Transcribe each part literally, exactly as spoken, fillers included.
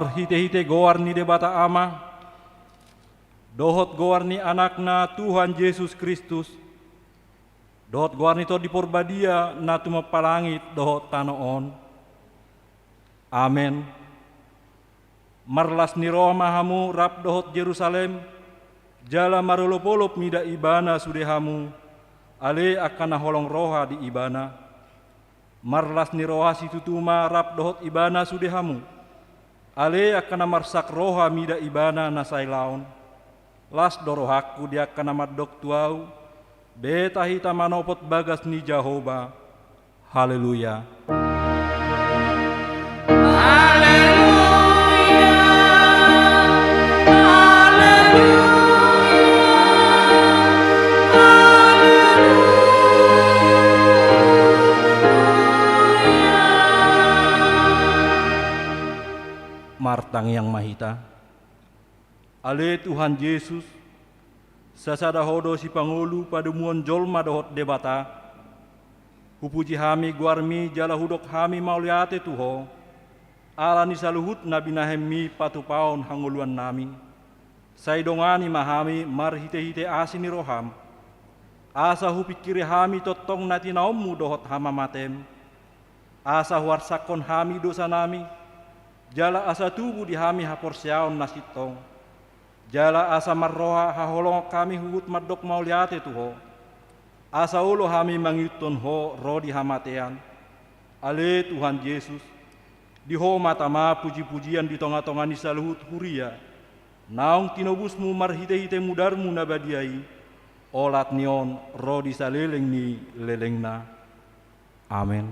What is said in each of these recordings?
Marhite-hite goar ni Debata Ama, dohot goar ni Anakna Tuhan Jesus Kristus, dohot goar ni Tondi Parbadia na tumompa langit dohot tano on. Amen. Marlas ni roha ma hamu rap dohot Jerusalem, jala marolop-olop mida ibana sude hamu, ale angka na holong roha di ibana. Marlas ni roha situtu ma rap dohot ibana sude hamu, ale angka na marsak roha mida ibana na sailaon. Las do rohangku di angka na mandok tu ahu, beta hita manopot bagas ni Jahowa. Haleluya. Haleluya. Haleluya. Haleluya. Martangiang ma hita. Ale Tuhan Jesus, sasada Ho do sipangolu padomuon jolma dohot Debata. Hupuji hami goarMi jala hudok hami mauliate tu Ho, ala ni saluhut na binahenMi patupaon hangoluannami. Sai dongani ma hami marhite-hite asi ni rohaM, asa hupingkiri hami tongtong na tinaonMu dohot hamamateM, asa huarsakhon hami dosanami, jala asa tubu di hami haporseaon na sintong, jala asa marroha haholongon hami huhut mandok mauliate tu Ho, asa olo hami mangihuthon Ho ro di hamatean. Ale Tuhan Jesus, di Ho ma tama puji-pujian di tonga-tonga ni saluhut huria, naung tinobusMu marhite-hite mudarMu na badia i, olat ni on ro di saleleng ni lelengna. Amen.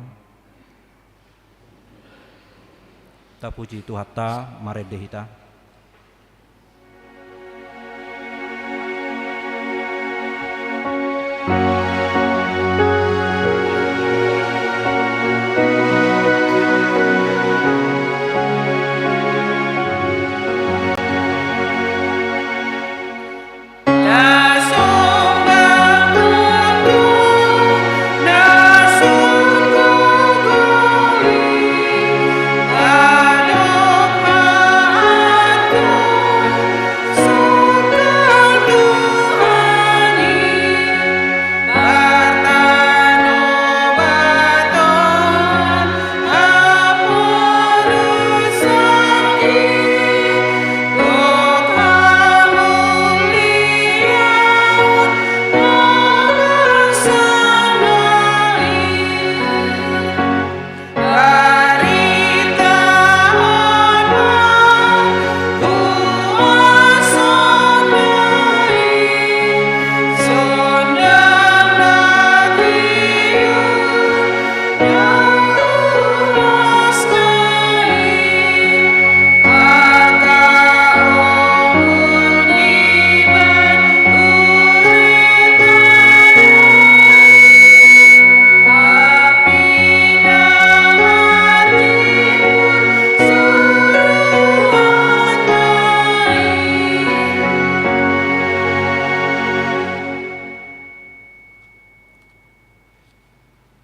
Tapuji Tuhanta, marende hita.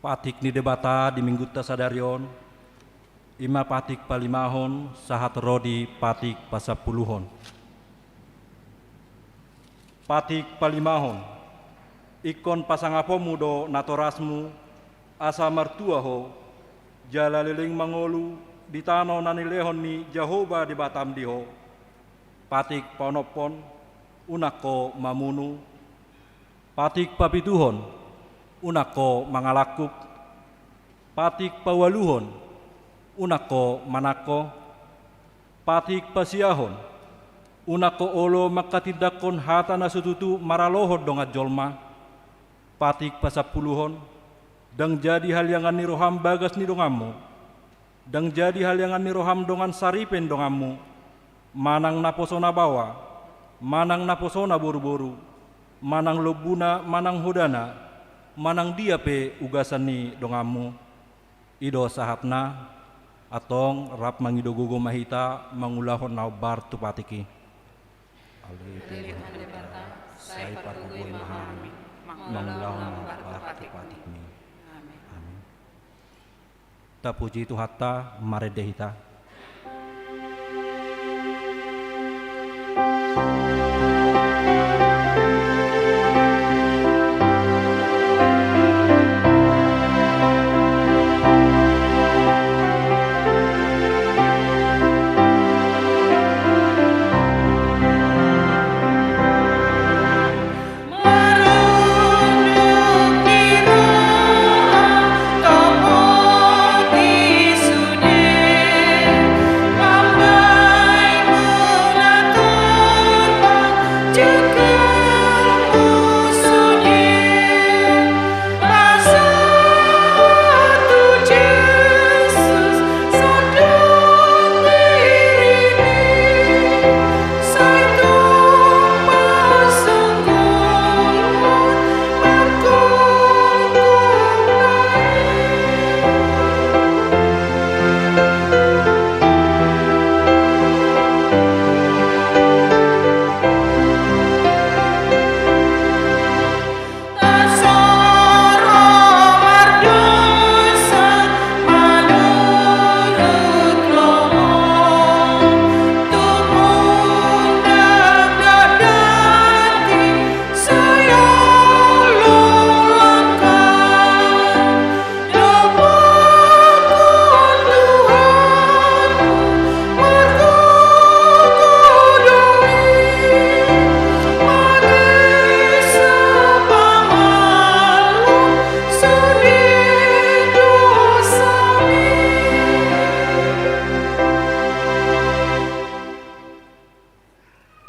Patik ni Debata di Minggunta sadari on, i ma patik palimahon sahat ro di patik pasampuluhon. Patik palimahon, ingkon pasangaponmu do natorasmu, asa martua ho, jala leleng mangolu di tano na nilehon ni Jahowa Debatam di ho. Patik paonomhon, unang ho mamunu. Patik papituhon, unang ho mangalangkup. Patik paualuhon, unang ho manangko. Patik pasiahon, unang ho olo manghatindanghon hata na so tutu maralohon dongan jolma. Patik pasampuluhon, ndang jadi haliangan ni roham bagas ni donganmu. Ndang jadi haliangan ni roham dongan saripe ni donganmu, manang naposona baoa, manang naposona boruboru, manang lombuna, manang hodana, manang dia pe ugasan ni donganmu. I do sahatna. Antong rap mangido gogo ma hita mangulahon na hombar tu patik i. Ale Tuhan Debata, sai pargogoi ma hami mangulahon na hombar tu patikmi. Amen. Tapuji Tuhanta, marende hita.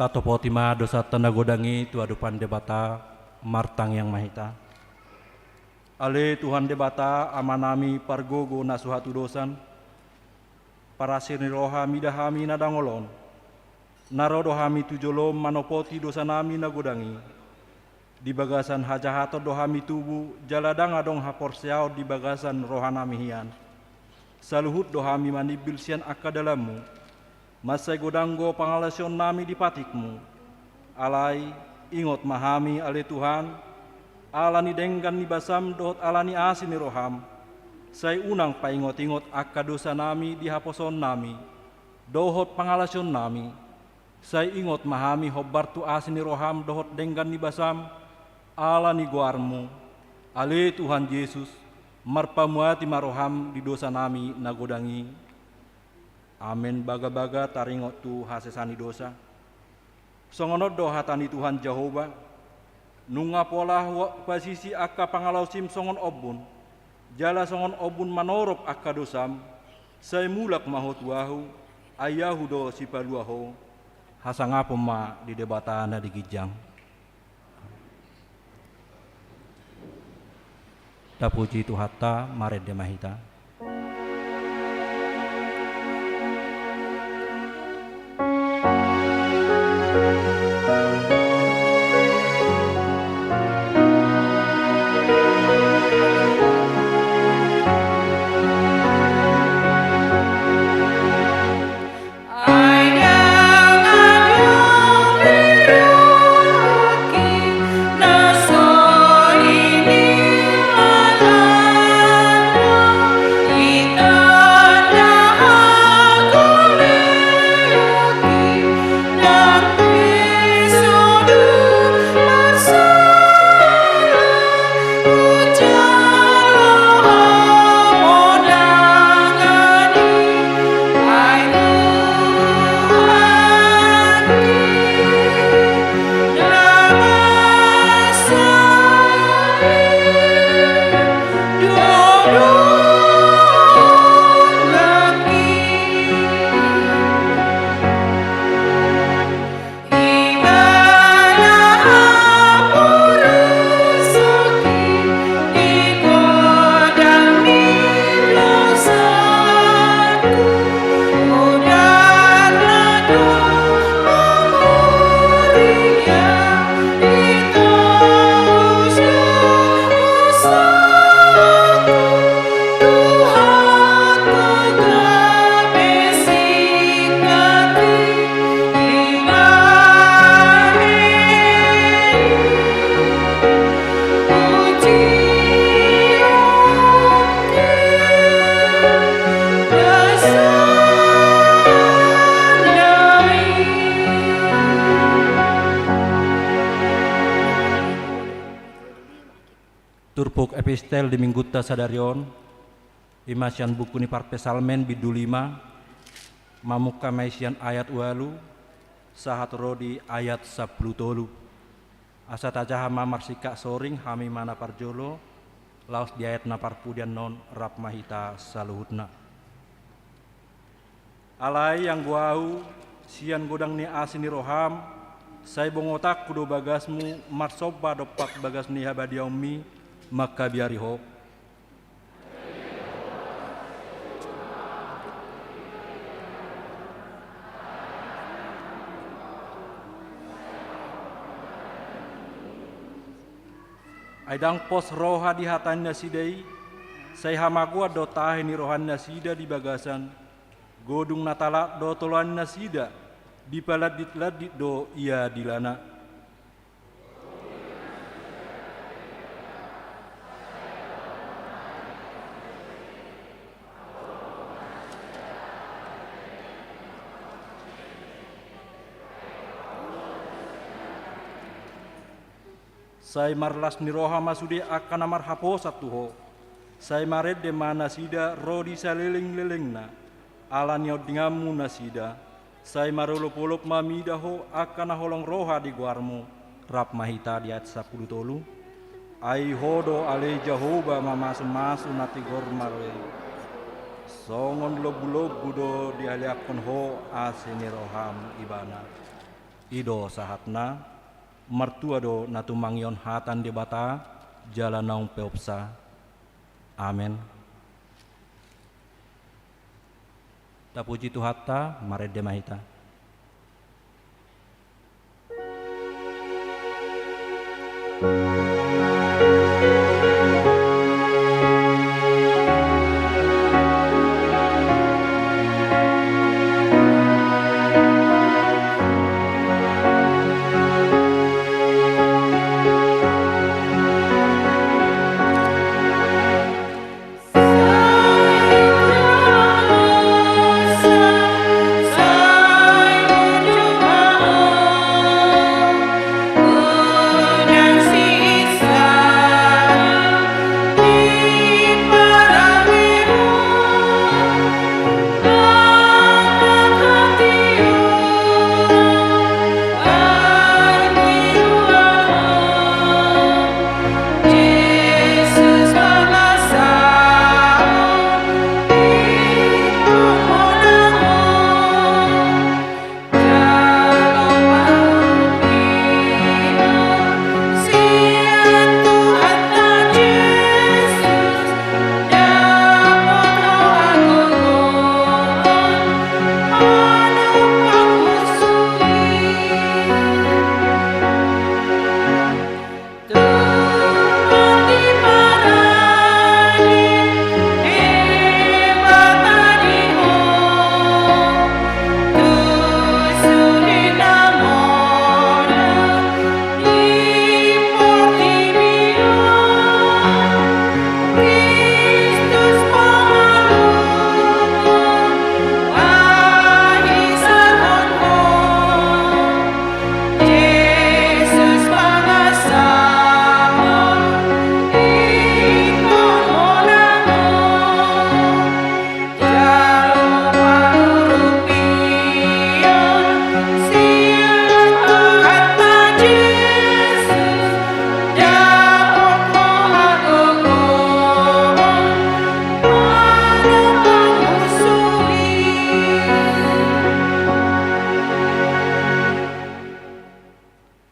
Topoti ma dosanta na godang i tu adopan Debata. Martangiang ma hita. Ale Tuhan Debata, Amanami pargogo na so hatudosan, parasir ni roha mida hami na dangol on. Na ro do hami tu jolom manopoti dosanami na godang i. Di bagasan hajahaton do hami tubu, jala ndang adong haporseaon di bagasan rohanami hian. Saluhut do hami manimbil sian angka dalanmu. Mansai godang do pangalaosionnami di patikmu. Alai, ingot ma hami, ale Tuhan, ala ni denggan ni basam dohot ala ni asi ni roham. Sai unang paingot-ingot angka dosanami di haposoonnami dohot pangalaosionnami. Sai ingot ma hami hombar tu asi ni roham dohot denggan ni basam, ala ni goarmu, ale Tuhan Jesus, marpamuati ma roham di dosanami na godang i. Amen. Bagabaga taringot tu hasesaan ni dosa. Songon on do hata ni Tuhan Jahowa: Nunga pola hupasisi angka pangalaosim songon ombun, jala songon ombun manorop angka dosam, sai mulak ma ho tu Ahu, ai Ahu do sipalua ho. Hasangapon ma di Debata na di ginjang. Tapuji Tuhanta, marende ma hita. Turpuk epistel di minggunta sadari on, i ma sian buku ni Parpsalmen bindu lima, mamungka ma i sian ayat ualu, sahat ro di ayat sampulu tolu. Asa tajaha ma marsingkat soring, hami ma na parjolo, laos di ayat na parpudi annon rap ma hita saluhutna. Alai anggo ahu, sian godang ni asi ni roham, sai bongotanku do bagasmu marsomba dompak bagas ni habadiaonmi mangkabiari ho. Ai ndang pos roha di hata ni nasida i, sai hamagoan do tahi ni roha ni nasida di bagasan. Godung na talat do toloan ni nasida, dipalandit-landit do ia dilana. Sai marlas ni roha ma sude angka na marhaposan tu ho. Sai marende ma nasida ro di saleleng-lelengna, ala ni ondinganmu nasida. Sai marolop-olop ma mida ho angka na holong roha di goarmu. Rap ma hita di ayat sampulu tolu. Ai ho do ale Jahowa mamasu-masu na tigor maroi. Songon lombu-lombu do dialeakkon ho asi ni roham ibana. I do sahatna. Martua do na tumangihon hata ni Debata jala naung peopsa. Amen. Tapuji Tuhanta, marende ma hita.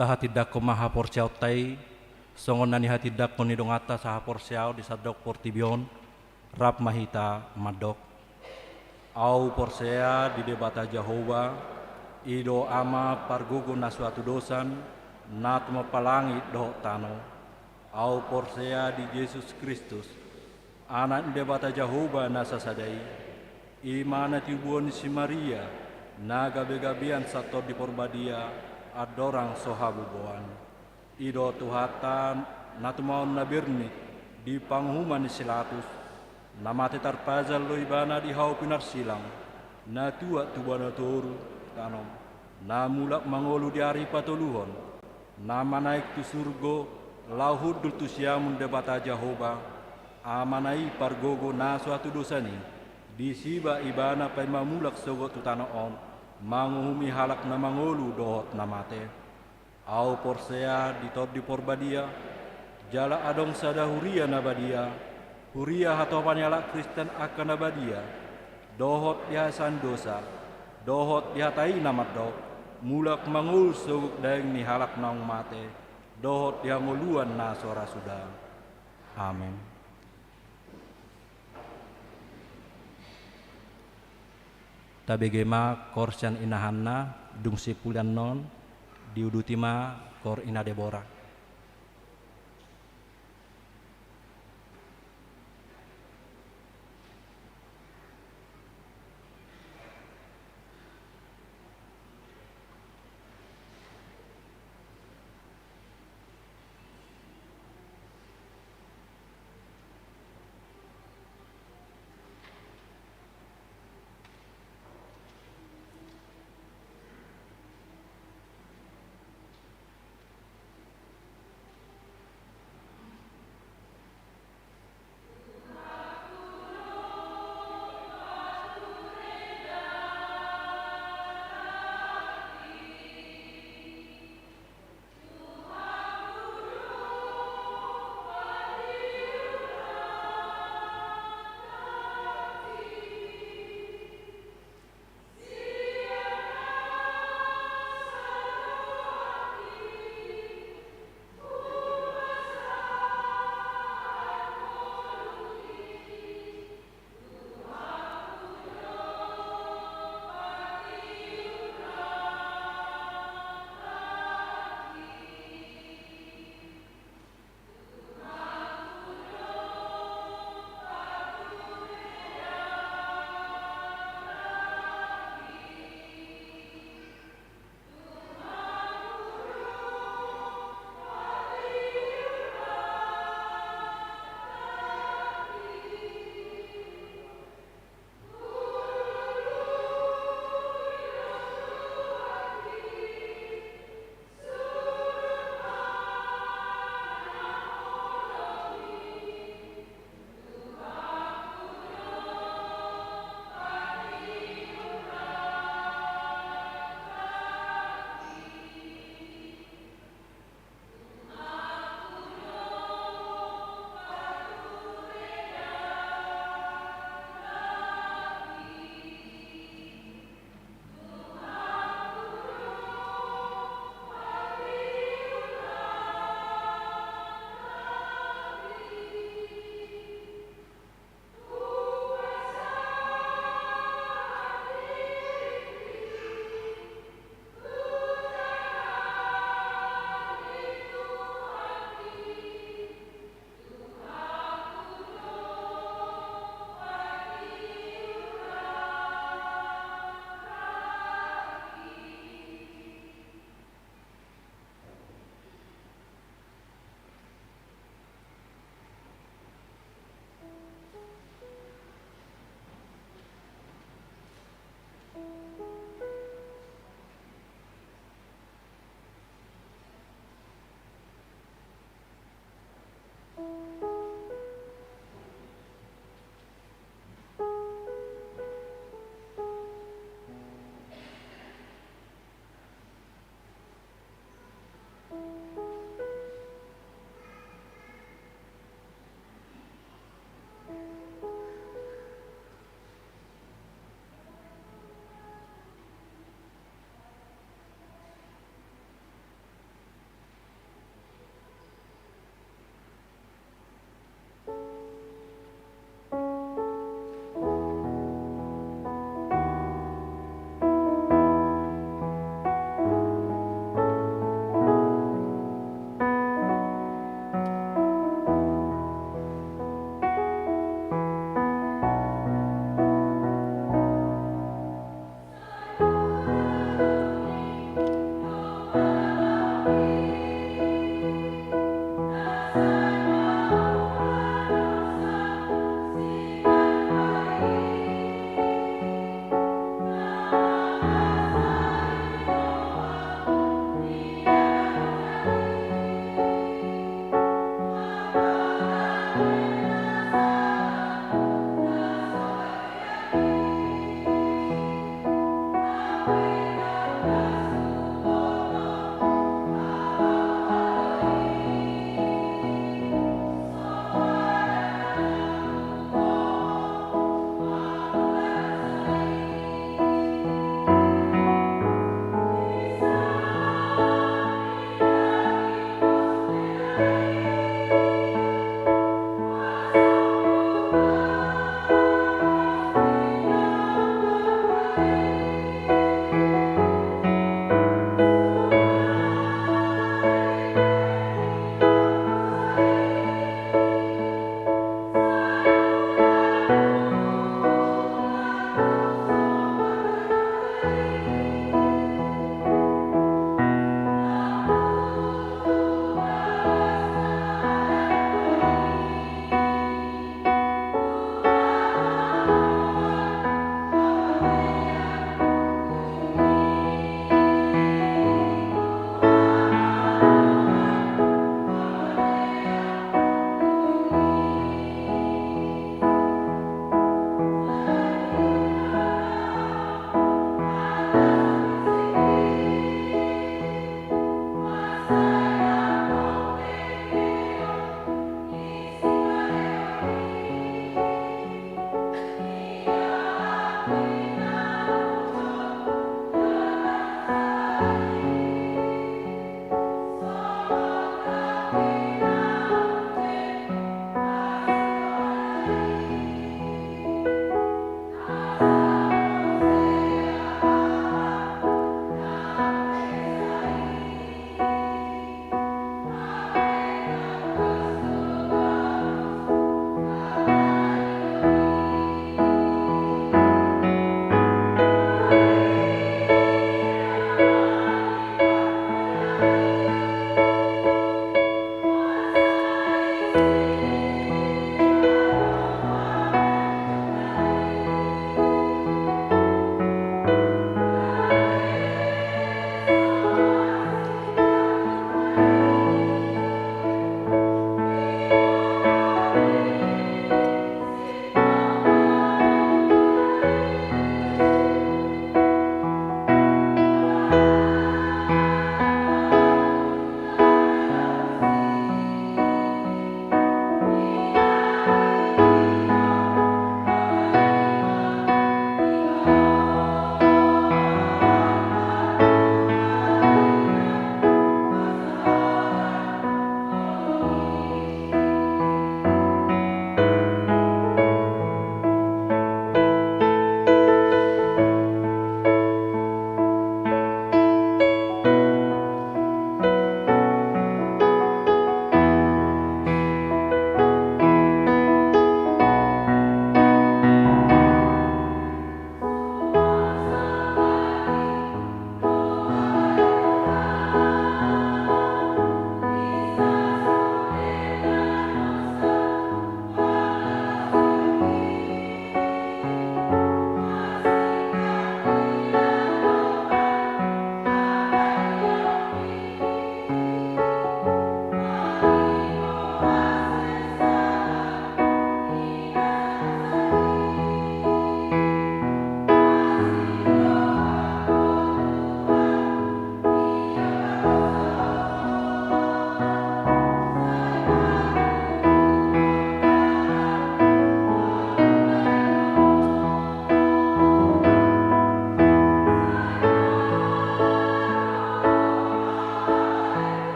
Tahatindangkon ma haporseaonta i, songon na nihatindangkon ni donganta sahaporseaon di sandok portibi on. Rap ma hita mandok. Ahu porsea di Debata Jahowa, i do Ama pargogo na so hatudosan, na tumompa langit dohot tano. Ahu porsea di Jesus Kristus, Anak ni Debata Jahowa na sasada i, i ma na tinubuhon ni si Maria, na gabegabean sian Tondi Parbadia, andorang so habuboan. I do Tuhanta, na tumaon na bernit di panguhuman ni si Latus, na mate tarpajal do Ibana di hau pinarsilang, na tuat tu banua toru, tanom, na mulak mangolu di ari patoluhon, na manaek tu surgo, laho hundul tu siamun Debata Jahowa, Amana i pargogo na so hatudosan i, disi ba Ibana paima mulak sogot tu tano on, manguhumi halak na mangolu dohot na mate. Ahu porsea di Tondi Parbadia, jala adong sada huria na badia, huria hatopan ni halak Kristen angka na badia, dohot di hasesaan dosa, dohot di hata i na mandok, mulak mangolu sogot daging ni halak naung mate, dohot di hangoluan na so ra suda. Amen. Tabege ma koor sian inahanna, dung sipuli annon, diuduti ma koor ina Debora.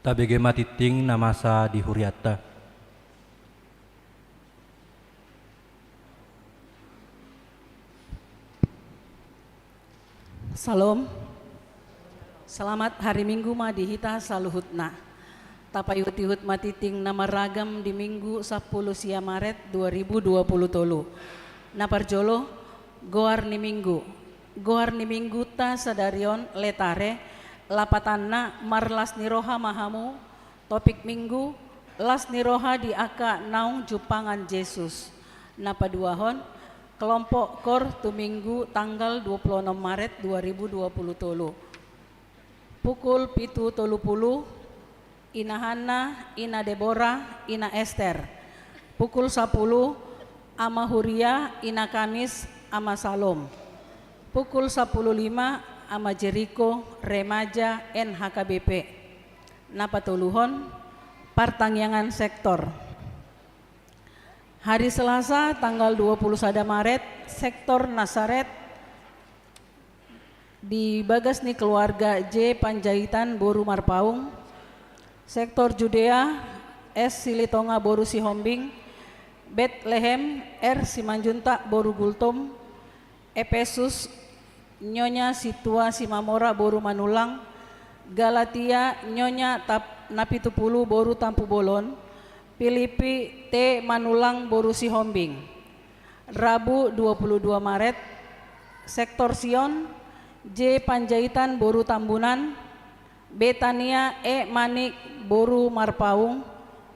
Tabege ma tingting na masa di hurianta. Salom. Selamat hari Minggu ma di hita saluhutna. Tapaihut-ihut ma tingting na marragam di Minggu sampulu sia Maret dua ribu dua puluh tolu. Na parjolo, goar ni Minggu. Goar ni Mingguta sadari on Laetare, lapatanna marlas ni roha ma hamu, topik Minggu, las ni roha di angka naung jumpangan Jesus. Na paduahon, kelompok kor tu Minggu tanggal dua puluh enam Maret dua ribu dua puluh tolu. Pukul pitu tolu puluh, Ina Hanna, Ina Debora, Ina Ester. Pukul sapuluh, Ama Huria, Ina Kamis, Ama Salom. Pukul sapuluh lima, Ama Jeriko, Remaja, N H K B P. Na patoluhon, partangiangan sektor. Hari Selasa, tanggal dua puluh sada Maret, sektor Nasaret di bagas ni keluarga J Panjaitan boru Marpaung, sektor Judea S Silitonga boru Sihombing, Betlehem R Simanjuntak boru Gultom, Epesus, Nyonya Situa Simamora boru Manullang, Galatia, Nyonya Tap-, Napitupulu boru Tampubolon, Pilipi T Manullang boru Sihombing. Rabu dua puluh dua Maret, sektor Sion, J Panjaitan boru Tambunan, Betania E Manik boru Marpaung,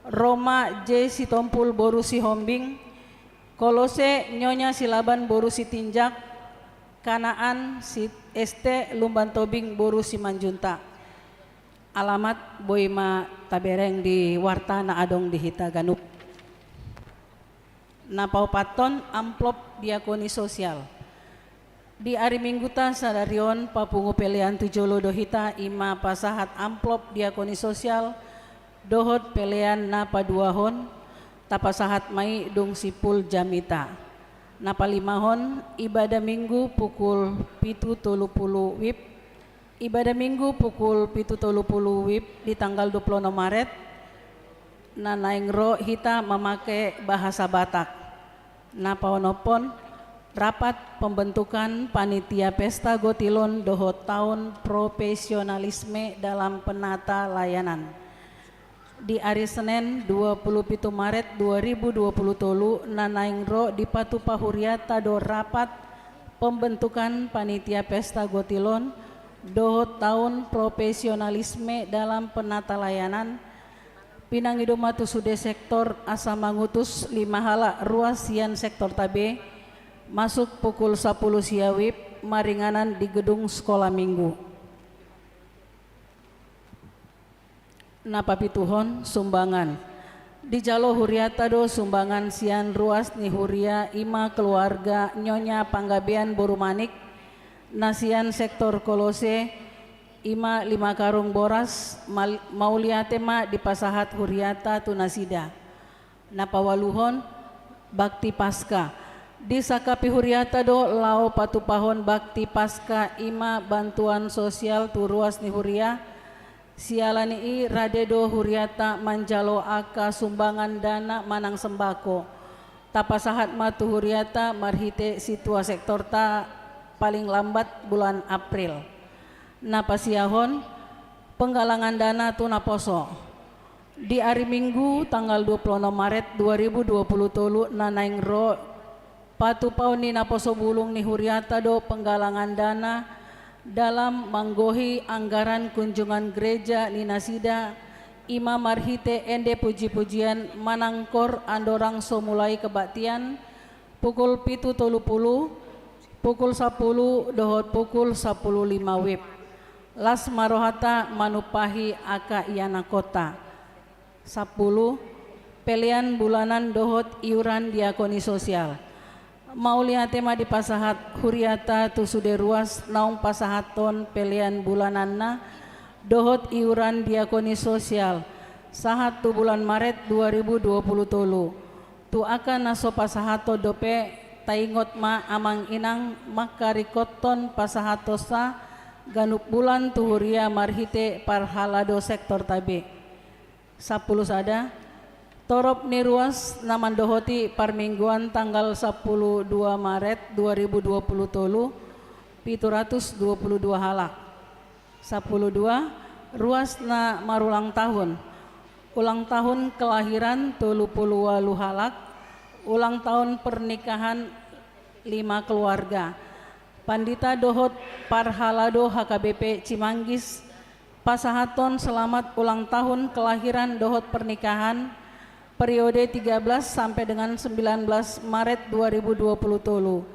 Roma J Sitompul boru Sihombing, Kolose Nyonya Silaban boru Sitinjak, Kanaan si S T Lumban Tobing boru Simanjuntak. Alamat boi ma tabereng di warta na adong di hita ganup. Na paopathon, amplop diakoni sosial. Di ari Mingguta sadari on papungu pelean tu jolo do hita, i ma pasahat amplop diakoni sosial dohot pelean na paduahon, tapasahat ma i dung simpul jamita. Na palimahon, ibadah Minggu pukul pitu tolu puluh WIB. Ibadah Minggu pukul pitu tolu puluh WIB di tanggal dua puluh enam Maret, na naeng ro hita mamake bahasa Batak. Na paonomhon, rapat pembentukan panitia pesta gotilon dohot taon profesionalisme dalam penata layanan. Di ari Senen dua puluh pitu Maret dua ribu dua puluh tolu, na naeng ro dipatupa huriata do rapat pembentukan panitia pesta gotilon dohot taon profesionalisme dalam penata layanan. Pinangido ma tu sude sektor asa mangutus lima halak ruas sian sektorta be, masuk pukul sapuluh sia WIB, maringanan di gedung Sekolah Minggu. Na papituhon, sumbangan. Dijalo huriata do sumbangan sian ruas ni huria, i ma keluarga Nyonya Panggabean boru Manik, na sian sektor Kolose, i ma lima karung boras. Mal-, mauliate ma dipasahat huriata tu nasida. Na paualuhon, bakti Paska. Disangkapi huriata do laho patupahon bakti Paska, i ma bantuan sosial tu ruas ni huria. Siala ni i, rade do huriata manjalo angka sumbangan dana manang sembako. Tapasahat ma tu huriata marhite situa sektorta paling lambat bulan April. Na pasiahon, penggalangan dana tu naposo. Di ari Minggu tanggal dua puluh enam Maret dua ribu dua puluh tolu, na naeng ro, patupaon ni naposo bulung ni huriata do penggalangan dana dalam manggohi anggaran kunjungan gereja ni nasida, i ma marhite ende puji-pujian manang kor Andorang So Mulai Kebaktian, pukul pitu tolu puluh, pukul sapuluh dohot pukul sapuluh lima WIB. Las ma rohanta manumpahi angka ianakhonta. Sapuluh, pelean bulanan dohot iuran diakoni sosial. Mauliate ma dipasahat huriata tu sude ruas naung pasahathon pelean bulananna dohot iuran diakoni sosial sahat tu bulan Maret dua ribu dua puluh tolu. Tu angka na so pasahathon dope, taingot ma amang inang mangkaringkothon pasahathonsa ganup bulan tu huria marhite parhalado sektorta be. Sampulu sada. Torop ni ruas na mandohoti parmingguan tanggal sampulu dua Maret dua ribu dua pulu tolu, pitu ratus dua pulu dua halak. Sampulu dua. Ruas na marulang tahun. Ulang tahun kelahiran tolu pulu ualu halak. Ulang tahun pernikahan lima keluarga. Pandita dohot parhalado H K B P Cimanggis pasahathon selamat ulang tahun kelahiran dohot pernikahan periode tiga belas sampai dengan sembilan belas Maret dua ribu dua puluh tolu.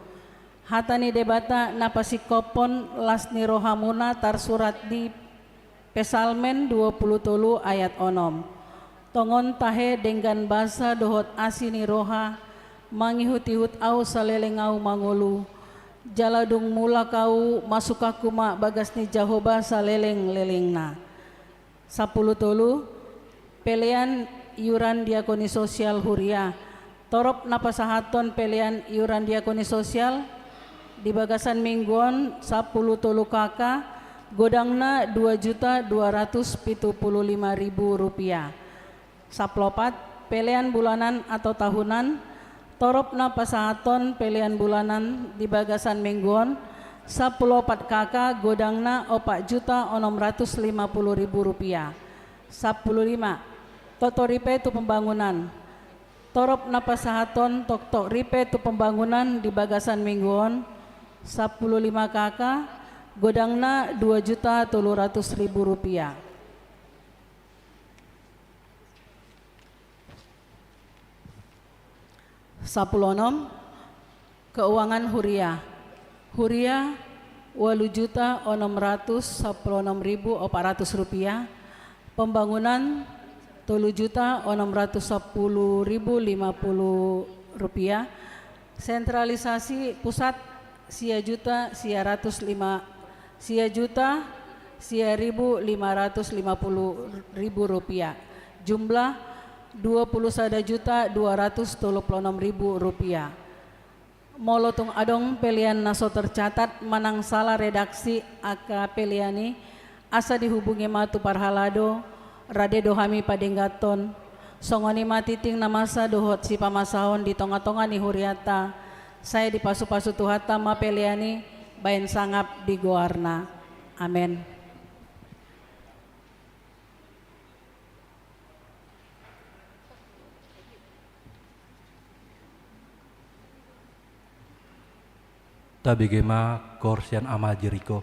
Hata ni Debata na pasingkophon las ni rohamuna tarsurat di Psalmen dua pulu tolu ayat onom. Tongon tahe denggan basa dohot asi ni roha, mangihut-ihut ahu saleleng ahu mangolu, jala dung mulak ahu masukangku ma bagas ni Jahowa saleleng-lelengna. Sampulu tolu. Pelean iuran diakoni sosial huria. Torop na pasahathon pelean iuran diakoni sosial di bagasan minggu on sampulu tolu K K, godangna dua juta dua ratus pitu pulu lima ribu rupiah. Sampulu opat. Pelean bulanan atau tahunan, torop na pasahathon pelean bulanan di bagasan minggu on sampulu opat K K, godangna opat juta onom ratus lima pulu ribu rupiah. Sampulu lima. Toktok ripe tu pembangunan. Torop na pasahathon toktok ripe tu pembangunan di bagasan minggu on sampulu lima K K, godangna dua juta tolu ratus ribu rupiah. Sampulu onom. Keuangan huria. Huria, ualu juta onom ratus sampulu onom ribu opat ratus rupiah. Pembangunan, tolu juta onom ratus sampulu ribu lima pulu rupiah. Sentralisasi pusat, sia juta sia ratus lima, sia juta sia ribu lima ratus lima pulu ribu rupiah. Jumlah, dua pulu sada juta dua ratus tolu pulu onom ribu rupiah. Molo tung adong pelean na so tercatat manang sala redaksi angka pelean i, asa dihubungi ma tu parhalado, rade do hami padengganhon. Songon i ma tingting na masa dohot sipamasahon di tonga-tonga ni hurianta, sai dipasu-pasu Tuhanta ma pelean i baen sangap di goarna. Amen. Tabege ma koor sian Ama Jeriko.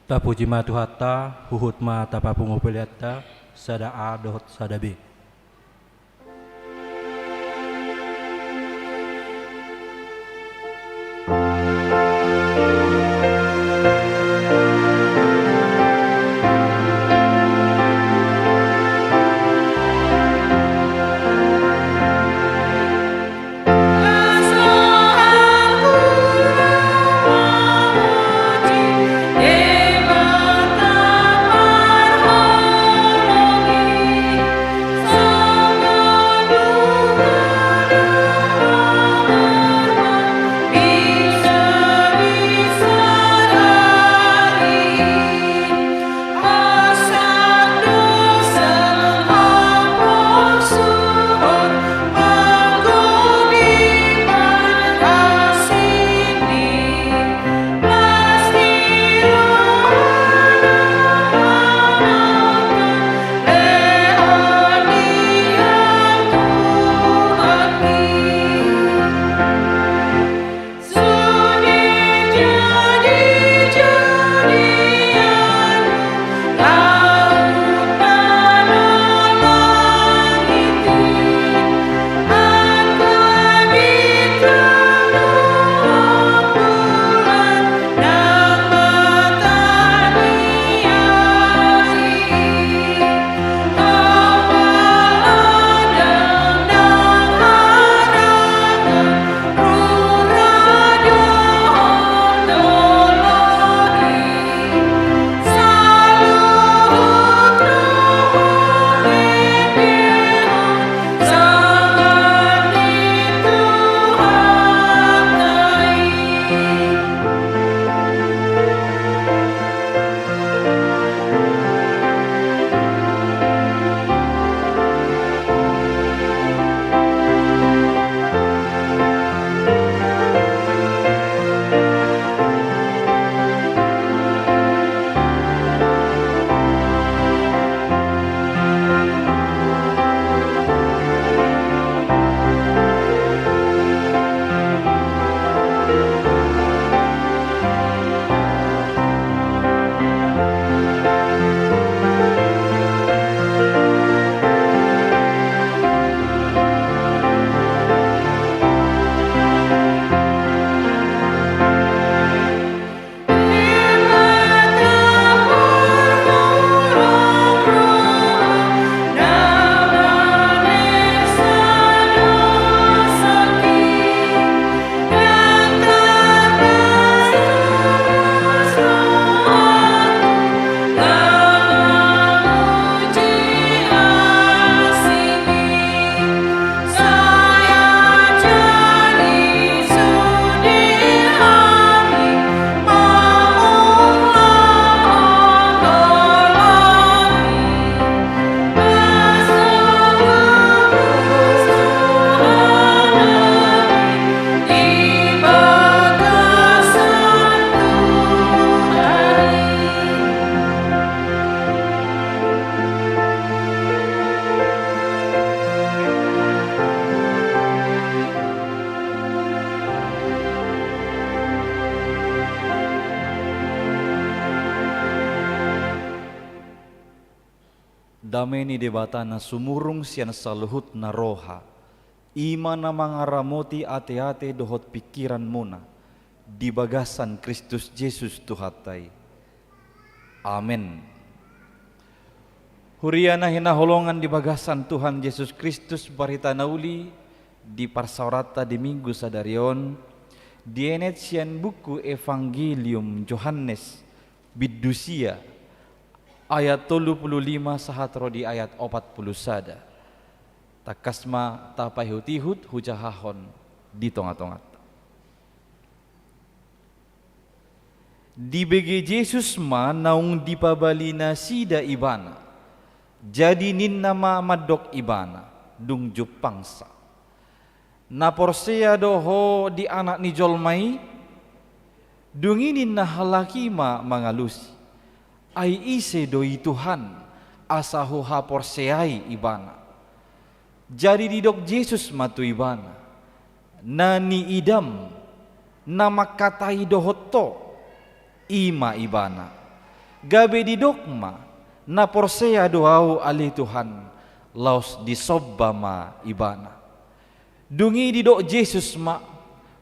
Tapuji ma Tuhanta, huhut ma tapapungu peleanta, sada A dohot sada B. Dame ni Debata na sumurung sian saluhutna roha, i ma na mangaramoti ateate dohot pingkiranmuna di bagasan Kristus Jesus Tuhanta i. Amen. Huria na hinaholongan di bagasan Tuhan Jesus Kristus, barita na uli di parsaoranta di Minggu sadari on, dienet sian buku Evangelium Johannes, bindu sia, ayat tolu pulu lima sahat ro di ayat opat pulu sada. Tangkas ma tapaihutihut hujahahon di tongatonganta. Dibege Jesus ma naung dipabali nasida Ibana. Jadi ninna ma mandok Ibana, dung jumpangsa: Na porsea do ho di Anak ni jolma i? Dung i ninna halak i ma mangalusi: Ai ise do i Tuhan, asa huhaporseai Ibana? Jadi didok Jesus ma tu ibana: Na niidam, na mangkatai dohot ho, i ma Ibana. Gabe didok ma, na porsea do ahu ale Tuhan, laos disomba ma ibana. Dung i didok Jesus ma,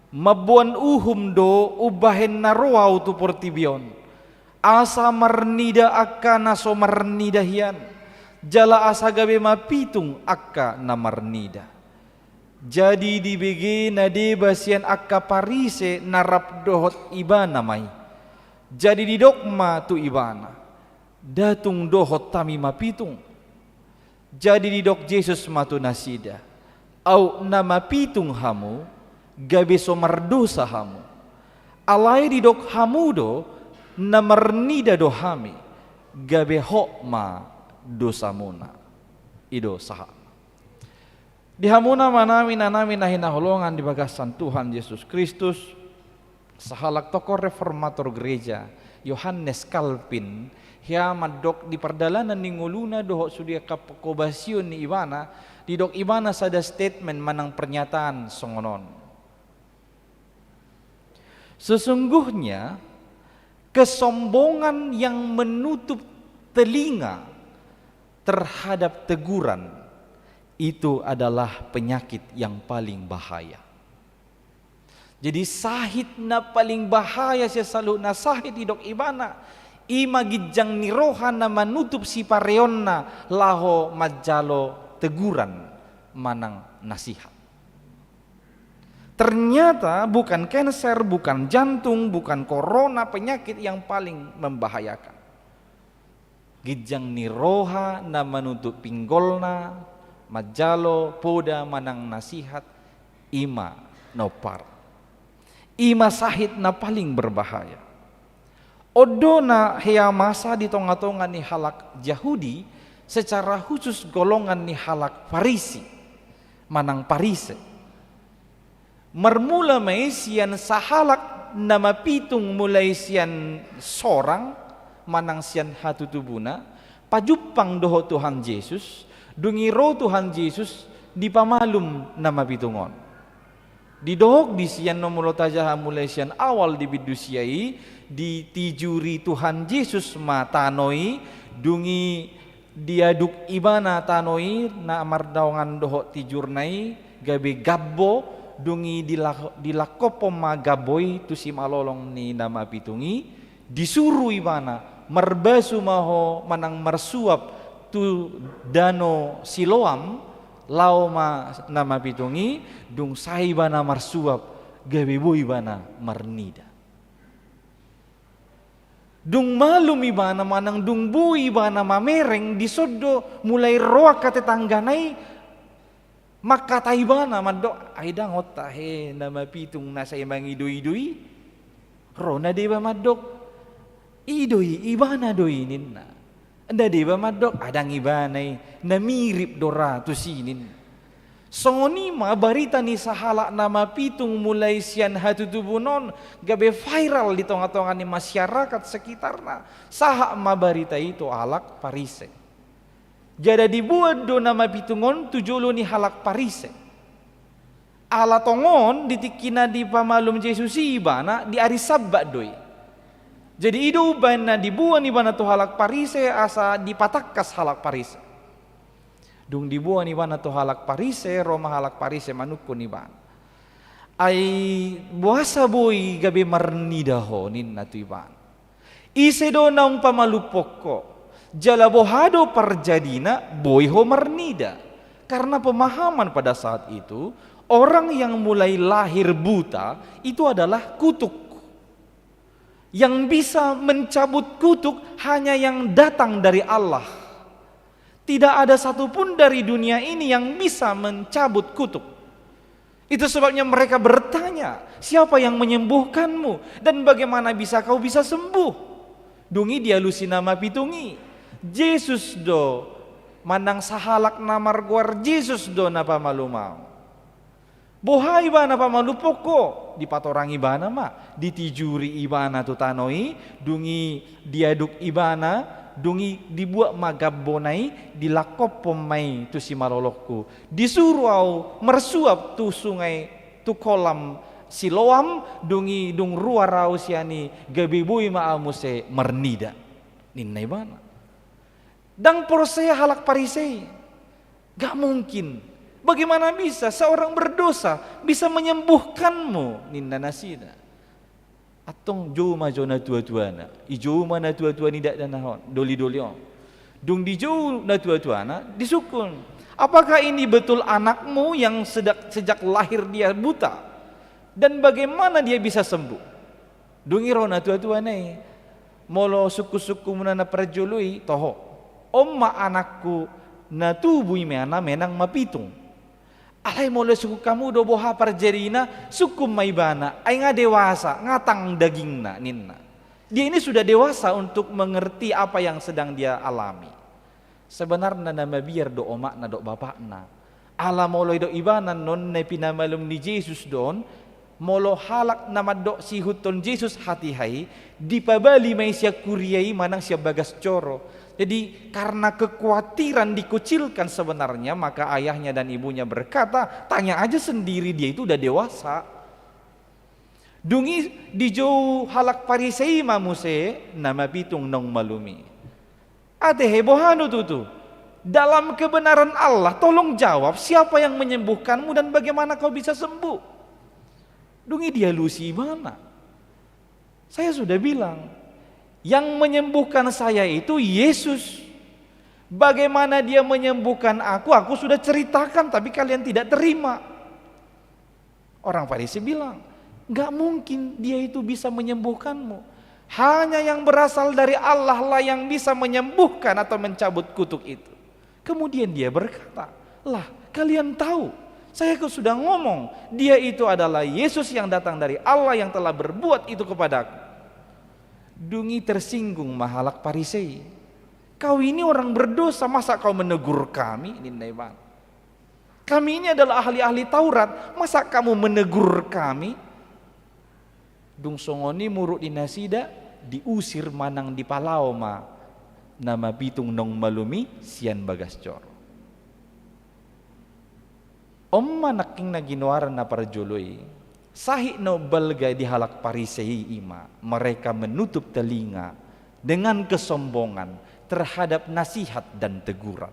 mamboan uhum do umbahen na ro ahu tu portibi on, asa marnida angka na so marnida hian, jala asa gabe mapitung angka na marnida. Jadi dibege na deba sian angka Parise na rap dohot ibana ma i. Jadi didok ma tu ibana, da tung dohot hami mapitung. Jadi didok Jesus ma tu nasida, aut na mapitung hamu, gabe so mardosa hamu. Alai didok hamu do, na marnida do hami, gabe hot ma dosamuna. I do sahat. Di hamuna amanami, inanami na hinaholongan di bagasan Tuhan Jesus Kristus, sahalak tokoh reformator gereja, Johannes Calvin, hea mandok di pardalanan ni ngoluna dohot sude angka pangkobasion ni ibana, didok ibana sada statement manang pernyataan songon on. Sesungguhnya, kesombongan yang menutup telinga terhadap teguran itu adalah penyakit yang paling bahaya. Jadi, sahit na paling bahaya sian saluhut na sahit didok ibana, i ma ginjang ni roha na manutup sipareonna laho manjalo teguran manang nasihat. Ternyata bukan cancer, bukan jantung, bukan corona penyakit yang paling membahayakan. Ginjang ni roha na manutup pinggolna, manjalo poda manang nasihat, i ma na umpar. I ma sahit na paling berbahaya. On do na hea masa di tonga-tonga ni halak Jahudi, secara khusus golongan ni halak Farisi, manang Parise. Marmula ma i sian sahalak na mapitung mulai sian sorang, manang sian hatutubuna, pajumpang dohot Tuhan Jesus, dung i ro Tuhan Jesus dipamalum na mapitung on. Didok di sian, na molo tajaha mulai sian awal di bindu sia i, ditijuri Tuhan Jesus ma tano i, dung i diaduk ibana tano i na mardongan dohot tijurna i, gabe gambo, dung i dilak-, dilakkophon ma gambo i tu simalolong ni na mapitung i, disuru ibana, marbasu ma ho manang marsuap tu dano Siloam, laho ma na mapitung i, dung sae ibana marsuap, gabe boi ibana marnida. Dung malum ibana manang dung boi ibana mamereng, dison do mulai ro angka tetanggana i, mangkatai ibana mandok, ai ndang on tahe na mapitung na sai mangido-ido i. Ro na deba mandok, i do i, ibana do i ninna. Na deba mandok, ai ndang ibana i, na mirip do ra tusi ninna. Songon i ma barita ni sahalak na mapitung mulai sian hatutubun on, gabe viral di tonga-tonga ni masyarakat sekitarna, sahat ma barita i tu halak Parise. Jala diboan do na mapitung on tu jolo ni halak Parise. Ala tongon di tingki na dipamalum Jesus i ibana di ari Sabbat do i. Jadi i do umbahen na diboan ibana tu halak Parise asa dipatangkas halak Parise. Dung diboan ibana tu halak Parise, ro ma halak Parise manungkun ibana. Ai boasa boi gabe marnida ho ninna tu ibana. Ise do naung pamalumhon ho? Jala boha do parjadina boi ho marnida? Karena pemahaman pada saat itu, orang yang mulai lahir buta itu adalah kutuk. Yang bisa mencabut kutuk hanya yang datang dari Allah. Tidak ada satupun dari dunia ini yang bisa mencabut kutuk. Itu sebabnya mereka bertanya, "Siapa yang menyembuhkanmu? Dan bagaimana bisa kau bisa sembuh?" Dung i dialusi na mapitung i, "Jesus do, manang sahalak na margoar Jesus do na pamalum ahu." Boha ibana pamalumhon ho? Dipatorang ibana ma, ditijuri ibana tu tano i, dung i diaduk ibana, dung i dibuat ma gambona i, dilakkophon ma i tu simalolongku. Disuru ahu marsuap tu sungai, tu kolam Siloam, dung i dung ruar ahu sian i, gabe boi ma ahu muse marnida. ninna ibana. Ndang porsea halak Parisei. Gak mungkin. Bagaimana bisa seorang berdosa bisa menyembuhkanmu, ninna nasida. Antong jou ma jo natuatuana. Dijou ma natuatua ni dakdanak on, dolidoli on. Dung dijou natuatuana, disungkun. Apakah ini betul anakmu yang sejak, sejak lahir dia buta? Dan bagaimana dia bisa sembuh? Dung i ro natuatuana i. Molo sungkunsungkunmuna na parjolo i, toho. On ma anakku na tubu i, menang, menang mapitung. Alai molo sungkun hamu do boha parjadina, sungkun ma ibana, ai nga dewasa, nga tang dagingna, ninna. Dia ini sudah dewasa untuk mengerti apa yang sedang dia alami. Sebenarna na mabiar do omakna dohot bapakna. Ala molo didok ibana, non na pinamalum ni Jesus do on, molo halak na mandok siihuthon Jesus hatiha i, dipabali ma i sian kuria i manang sian bagas joro. Jadi, karena kekhawatiran dikucilkan sebenarnya, maka ayahnya dan ibunya berkata, "Tanya aja sendiri, dia itu udah dewasa." Dung i dijou halak Parisei ma muse na mapitung naung malum i. Ate he, boha do tutu? Dalam kebenaran Allah, tolong jawab, siapa yang menyembuhkanmu dan bagaimana kau bisa sembuh? Dung i dialusi ibana. Saya sudah bilang, yang menyembuhkan saya itu Yesus. Bagaimana dia menyembuhkan aku, aku sudah ceritakan, tapi kalian tidak terima. Orang Farisi bilang, "Nggak mungkin dia itu bisa menyembuhkanmu. Hanya yang berasal dari Allah lah yang bisa menyembuhkan atau mencabut kutuk itu." Kemudian dia berkata, "Lah, kalian tahu, saya kan sudah ngomong, dia itu adalah Yesus yang datang dari Allah yang telah berbuat itu kepadaku." Dung i tersinggung ma halak Parisei. "Kau ini orang berdosa, masa kau menegur kami?" ninna ibana. "Kami ini adalah ahli-ahli Taurat, masa kamu menegur kami?" Dung songon i muruk di nasida, diusir manang dipalao ma na mapitung naung malum i sian bagas joro. On ma nangkin na ginoaran na parjolo i, sahit na umbalga di halak Parisei i ma, mereka menutup telinga dengan kesombongan terhadap nasihat dan teguran.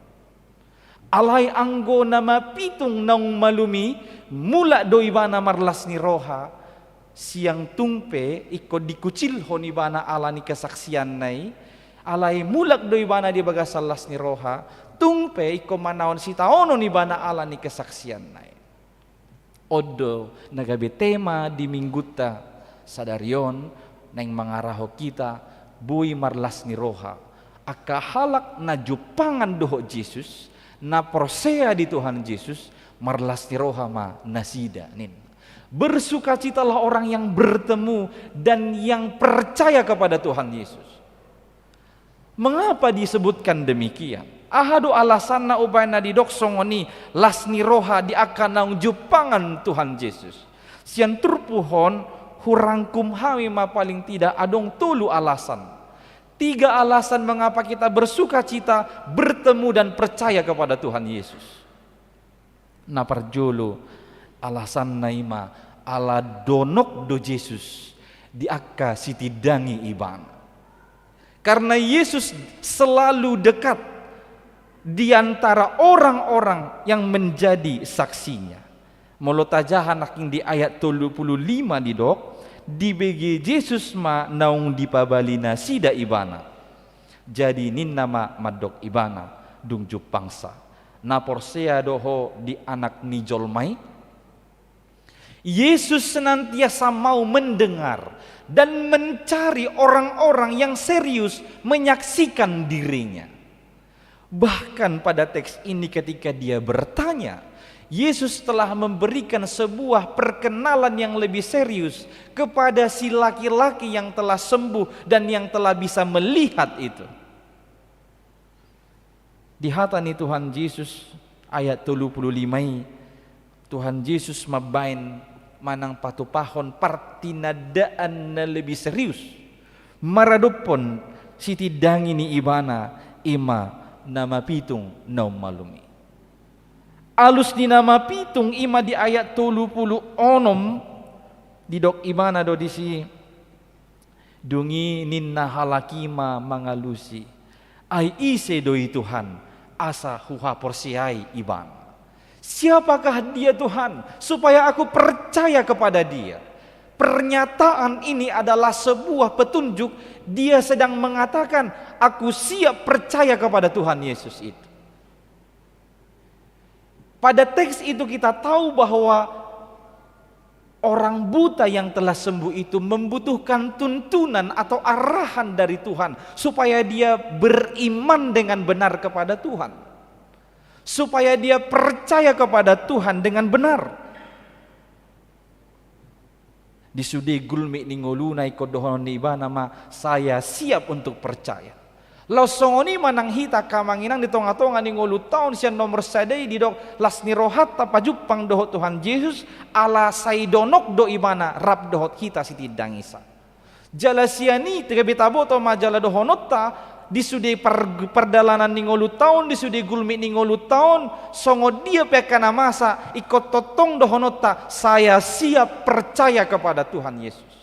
Alai anggo na mapitung naung malum i, mulak do ibana marlas ni roha, sian tung pe ingkon dikucilhon ibana ala ni kesaksianna i, alai mulak do ibana di bagasan las ni roha, tung pe ingkon manaon sitaonon ibana ala ni kesaksianna i. On do na gabe tema di minggunta sadari on, naeng mangarahon hita boi marlas ni roha. Angka halak na jumpangan dohot Jesus, na porsea di Tuhan Jesus, marlas ni roha ma nasida, ninna. Bersukacitalah orang yang bertemu dan yang percaya kepada Tuhan Yesus. Mengapa disebutkan demikian? Aha do alasanna umbahen na didok songon i las ni roha di angka naung jumpangan Tuhan Jesus? Sian turpuk on hurangkum hami ma paling tidak adong tolu alasan. Tiga alasan mengapa kita bersukacita, bertemu, dan percaya kepada Tuhan Yesus. Na parjolo, alasanna i ma ala donok do Jesus di angka sitindangi ibana. Karena Yesus selalu dekat di antara orang-orang yang menjadi saksinya. Molo tajaha nangkin di ayat tolu pulu lima didok, dibege Jesus ma naung dipabali nasida ibana. Jadi ninna ma mandok ibana, dung jumpangsa, "Na porsea do ho di Anak ni jolma i?" Yesus senantiasa mau mendengar dan mencari orang-orang yang serius menyaksikan dirinya. Bahkan pada teks ini, ketika dia bertanya, Yesus telah memberikan sebuah perkenalan yang lebih serius kepada si laki-laki yang telah sembuh dan yang telah bisa melihat itu. Di hata ni Tuhan Jesus, ayat tolu pulu lima i, Tuhan Jesus mambahen manang patupahon partinandaan na lebih serius maradophon sitindangi ni ibana, i ma na mapitung naung malum i. Alus ni na mapitung i ma di ayat tolu pulu onom, didok ibana do disi, Dung i ninna halak i ma mangalusi, "Ai ise do i Tuhan, asa huhaporseai Ibana? Siapakah Dia Tuhan, supaya aku percaya kepada Dia?" Pernyataan ini adalah sebuah petunjuk, dia sedang mengatakan, "Aku siap percaya kepada Tuhan Yesus itu." Pada teks itu kita tahu bahwa orang buta yang telah sembuh itu membutuhkan tuntunan atau arahan dari Tuhan supaya dia beriman dengan benar kepada Tuhan, supaya dia percaya kepada Tuhan dengan benar. Di sude gulmit ni ngoluna ingkon dohonon ni ibana ma, "Saya siap untuk percaya." Laos songon i ma nang hita angka amang inang di tonga-tonga ni ngolunta on, sian nomor sada i didok las ni rohanta pajumpang dohot Tuhan Jesus, ala sai donok do Ibana rap dohot hita sitindangi sa. Jala sian i gabe taboto ma jala dohononta, di sude par-, pardalanan ni ngolunta on, di sude gulmit ni ngolunta on, songon dia pe angka na masa, ingkon tongtong dohononta, "Saya siap percaya kepada Tuhan Yesus."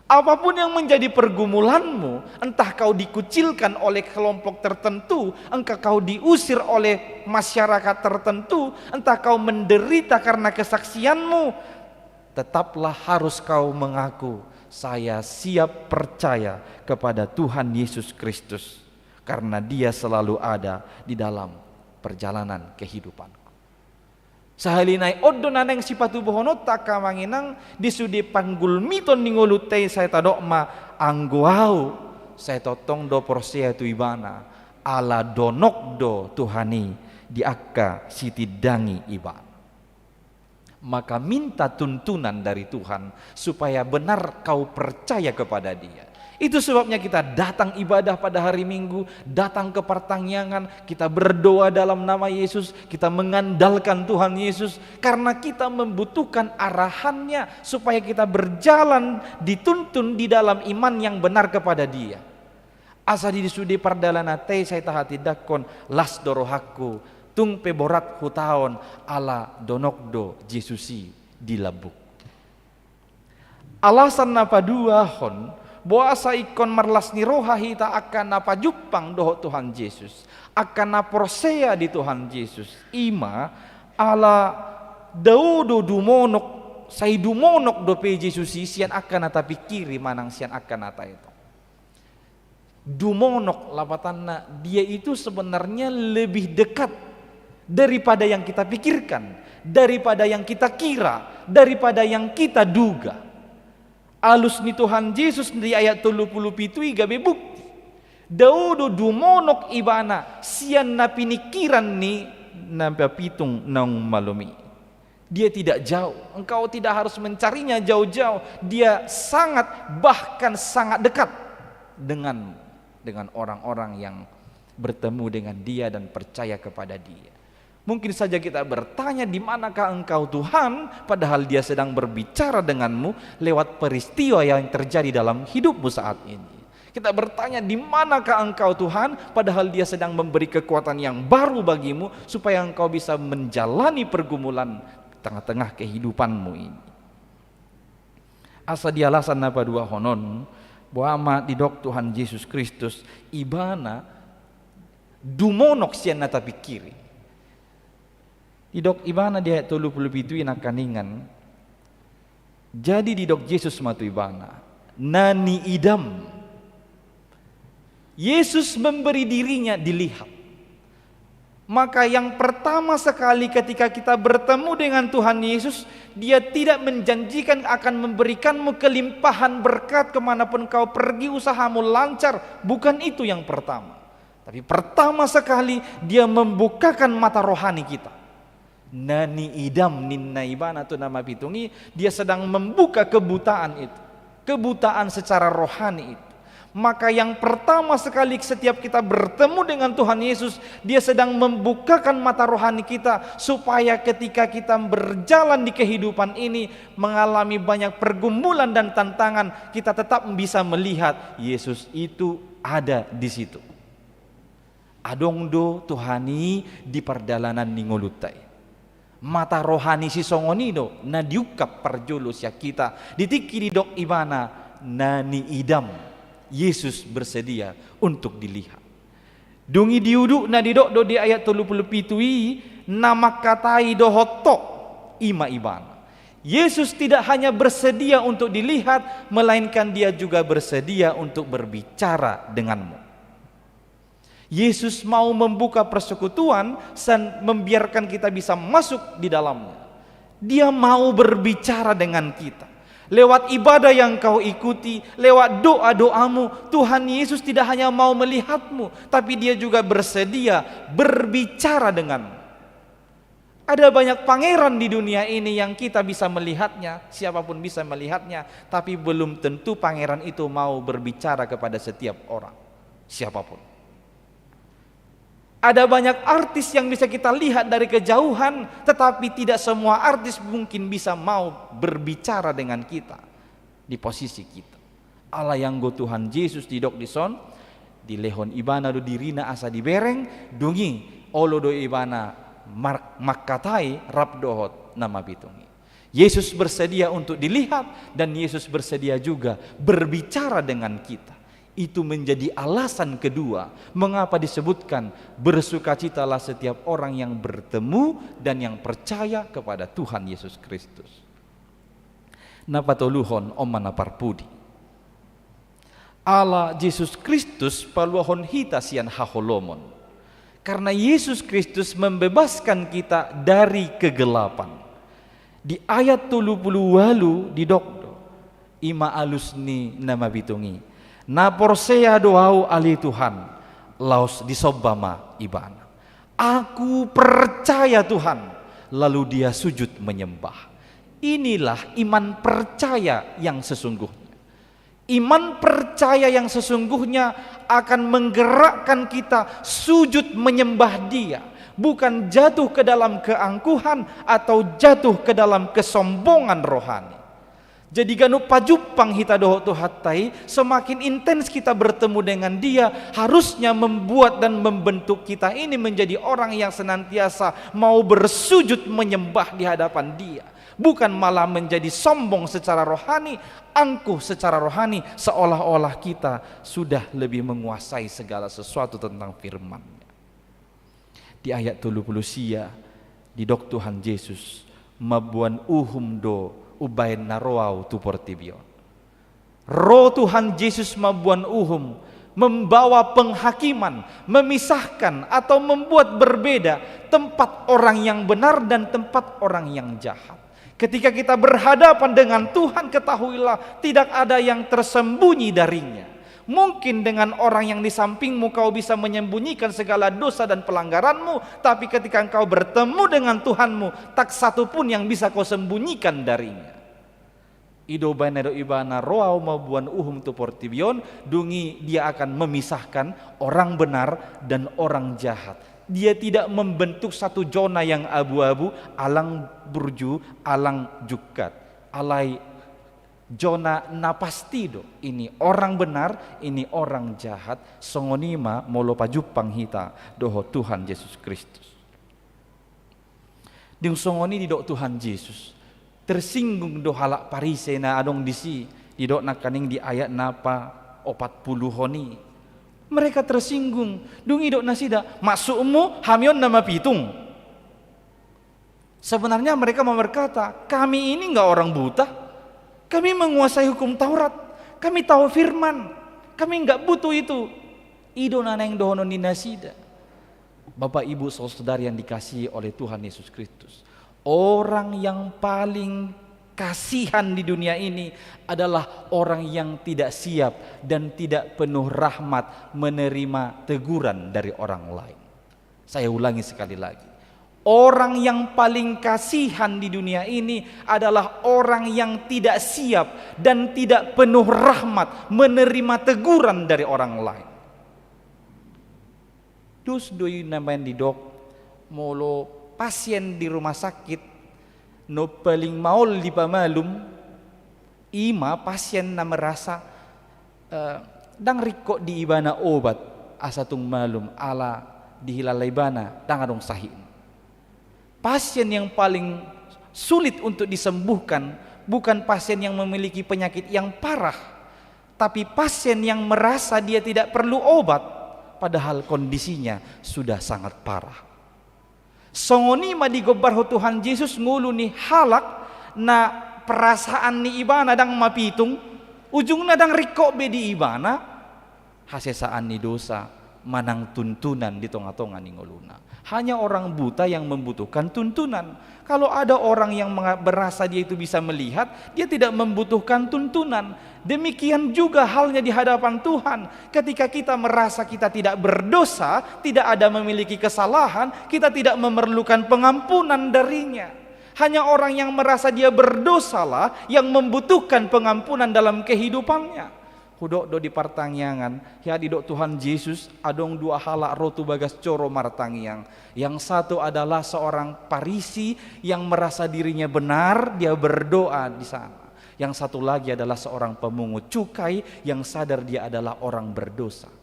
Apapun yang menjadi pergumulanmu, entah kau dikucilkan oleh kelompok tertentu, entah kau diusir oleh masyarakat tertentu, entah kau menderita karena kesaksianmu, tetaplah harus kau mengaku, "Saya siap percaya kepada Tuhan Yesus Kristus, karena Dia selalu ada di dalam perjalanan kehidupanku." Sahali nai on do na naeng sipatubuhononta angka amang inang, di sude panggulmiton ni ngolunta i sai tadok ma, "Anggo ahu, sai tongtong do porsea tu Ibana, ala donok do Tuhan i di angka sitindangi Ibana." Maka minta tuntunan dari Tuhan supaya benar kau percaya kepada Dia. Itu sebabnya kita datang ibadah pada hari Minggu, datang ke partangiangan, kita berdoa dalam nama Yesus, kita mengandalkan Tuhan Yesus, karena kita membutuhkan arahan-Nya supaya kita berjalan dituntun di dalam iman yang benar kepada Dia. Asa di sude pardalananta i sai tahatindangkon, las do rohangku, tung pe borat huta on, ala donok do Jesus i di lambungku. Alasan na paduahon, boasa ingkon marlas ni roha hita angka na pajumpang dohot Tuhan Jesus, angka na porsea di Tuhan Jesus, i ma ala dao do dumonok, sai dumonok dope Jesus i sian angka na tapingkiri manang sian angka na taetong. Dumonok lapatanna, Dia itu sebenarnya lebih dekat daripada yang kita pikirkan, daripada yang kita kira, daripada yang kita duga. Alus ni Tuhan Jesus di ayat tolu pulu pitu i gabe bukti. Dao do dumonok Ibana sian na piningkiran ni na papitung naung malum i. Dia tidak jauh. Engkau tidak harus mencari-Nya jauh-jauh. Dia sangat, bahkan sangat dekat dengan, dengan orang-orang yang bertemu dengan Dia dan percaya kepada Dia. Mungkin saja kita bertanya, "Di manakah Engkau, Tuhan?" padahal Dia sedang berbicara denganmu lewat peristiwa yang terjadi dalam hidupmu saat ini. Kita bertanya, "Di manakah Engkau, Tuhan?" padahal Dia sedang memberi kekuatan yang baru bagimu supaya engkau bisa menjalani pergumulan tengah-tengah kehidupanmu ini. Asa di alasan na paduahon on, boha ma didok Tuhan Jesus Kristus, Ibana dumonok sian na tapingkiri. Didok Ibana di ayat tolu pulu pitu i nangkaningan, jadi didok Jesus ma tu ibana, "Na niidam." Yesus memberi diri-Nya dilihat. Maka yang pertama sekali ketika kita bertemu dengan Tuhan Yesus, Dia tidak menjanjikan akan memberikanmu kelimpahan berkat ke mana pun kau pergi, usahamu lancar. Bukan itu yang pertama. Tapi pertama sekali, Dia membukakan mata rohani kita. Na niidam ninna Ibana tu na mapitung i, Dia sedang membuka kebutaan itu. Kebutaan secara rohani itu. Maka yang pertama sekali setiap kita bertemu dengan Tuhan Yesus, Dia sedang membukakan mata rohani kita supaya ketika kita berjalan di kehidupan ini, mengalami banyak pergumulan dan tantangan, kita tetap bisa melihat Yesus itu ada di situ. Adong do Tuhan i di pardalanan ni ngolunta i. Mata rohani sisongon i do na diungkap parjolo sian hita di tingki didok Ibana, "Na niidam." Yesus bersedia untuk dilihat. Dung i di udutna didok do di ayat tolu pulu pitu i, na mangkatai dohot tok, i ma Ibana. Yesus tidak hanya bersedia untuk dilihat, melainkan Dia juga bersedia untuk berbicara denganmu. Yesus mau membuka persekutuan dan membiarkan kita bisa masuk di dalamnya. Dia mau berbicara dengan kita. Lewat ibadah yang kau ikuti, lewat doa-doamu, Tuhan Yesus tidak hanya mau melihatmu, tapi Dia juga bersedia berbicara denganmu. Ada banyak pangeran di dunia ini yang kita bisa melihatnya, siapapun bisa melihatnya, tapi belum tentu pangeran itu mau berbicara kepada setiap orang, siapapun. Ada banyak artis yang bisa kita lihat dari kejauhan, tetapi tidak semua artis mungkin bisa mau berbicara dengan kita di posisi kita. Ala i anggo Tuhan Jesus didok dison, dilehon Ibana do dirina asa dibereng, dung i olo do Ibana mar-, mangkatai rap dohot na mapitung i. Yesus bersedia untuk dilihat dan Yesus bersedia juga berbicara dengan kita. Itu menjadi alasan kedua mengapa disebutkan, "Bersukacitalah setiap orang yang bertemu dan yang percaya kepada Tuhan Yesus Kristus." Na patoluhon, on ma na parpudi. Ala Jesus Kristus paluahon hita sian haholomon. Karena Yesus Kristus membebaskan kita dari kegelapan. Di ayat tolu pulu ualu didok do, i ma alus ni na mapitung i, "Na porsea do ahu ale Tuhan," laos disomba ma ibana. "Aku percaya Tuhan," lalu dia sujud menyembah. Inilah iman percaya yang sesungguhnya. Iman percaya yang sesungguhnya akan menggerakkan kita sujud menyembah Dia, bukan jatuh ke dalam keangkuhan atau jatuh ke dalam kesombongan rohani. Jadi ganup pajumpang hita dohot Tuhanta i, semakin intens kita bertemu dengan Dia, harusnya membuat dan membentuk kita ini menjadi orang yang senantiasa mau bersujud menyembah di hadapan Dia. Bukan malah menjadi sombong secara rohani, angkuh secara rohani, seolah-olah kita sudah lebih menguasai segala sesuatu tentang firman-Nya. Di ayat tolu pulu sia, didok Tuhan Jesus, "Mamboan uhum do umbahen na ro Ahu tu portibi on." Ro Tuhan Jesus mamboan uhum, membawa penghakiman, memisahkan atau membuat berbeda tempat orang yang benar dan tempat orang yang jahat. Ketika kita berhadapan dengan Tuhan, ketahuilah, tidak ada yang tersembunyi dari-Nya. Mungkin dengan orang yang di sampingmu kau bisa menyembunyikan segala dosa dan pelanggaranmu, tapi ketika engkau bertemu dengan Tuhanmu, tak satu pun yang bisa kau sembunyikan dari-Nya. I do umbahen na didok Ibana, "Ro Ahu mamboan uhum tu portibi on," dung i Dia akan memisahkan orang benar dan orang jahat. Dia tidak membentuk satu zona yang abu-abu, alang burju, alang jungkat. Alai zona na pasti do, ini orang benar, ini orang jahat. Songon i ma molo pajumpang hita dohot Tuhan Jesus Kristus. Dung songon i didok Tuhan Jesus, tersinggung do halak Parise na adong disi, didok nangkaning di ayat na paopat puluhon i. Mereka tersinggung, dung didok nasida, "Maksudmu hami on na mapitung?" Sebenarnya mereka mau berkata, "Kami ini nggak orang buta. Kami menguasai hukum Taurat. Kami tahu firman. Kami nggak butuh itu." I do na naeng dohonon ni nasida. Bapak, Ibu, Saudara yang dikasihi oleh Tuhan Yesus Kristus, orang yang paling kasihan di dunia ini adalah orang yang tidak siap dan tidak penuh rahmat menerima teguran dari orang lain. Saya ulangi sekali lagi. Orang yang paling kasihan di dunia ini adalah orang yang tidak siap dan tidak penuh rahmat menerima teguran dari orang lain. Dos do i na maen didok, molo pasien di rumah sakit, na paling maol dipamalum, i ma pasien na merasa, eh, ndang ringkot di ibana obat asa tung malum, ala dihilala ibana ndang adong sahitna. Pasien yang paling sulit untuk disembuhkan bukan pasien yang memiliki penyakit yang parah, Tapi pasien yang merasa dia tidak perlu obat, padahal kondisinya sudah sangat parah. Songon i ma digombarhon Tuhan Jesus ngolu ni halak na perasaan ni ibana ndang mapitung, ujungna ndang ringkot be di ibana hasesaan ni dosa manang tuntunan di tonga-tonga ni ngoluna. Hanya orang buta yang membutuhkan tuntunan. Kalau ada orang yang menga-, merasa dia itu bisa melihat, dia tidak membutuhkan tuntunan. Demikian juga halnya di hadapan Tuhan. Ketika kita merasa kita tidak berdosa, tidak ada memiliki kesalahan, kita tidak memerlukan pengampunan darinya. Hanya orang yang merasa dia berdosalah yang membutuhkan pengampunan dalam kehidupannya. Hudok do di partangiangan, ia didok Tuhan Jesus, adong dua halak ro tu bagas joro martangiang. Yang satu adalah seorang Farisi yang merasa dirinya benar, dia berdoa di sana. Yang satu lagi adalah seorang pemungut cukai yang sadar dia adalah orang berdosa.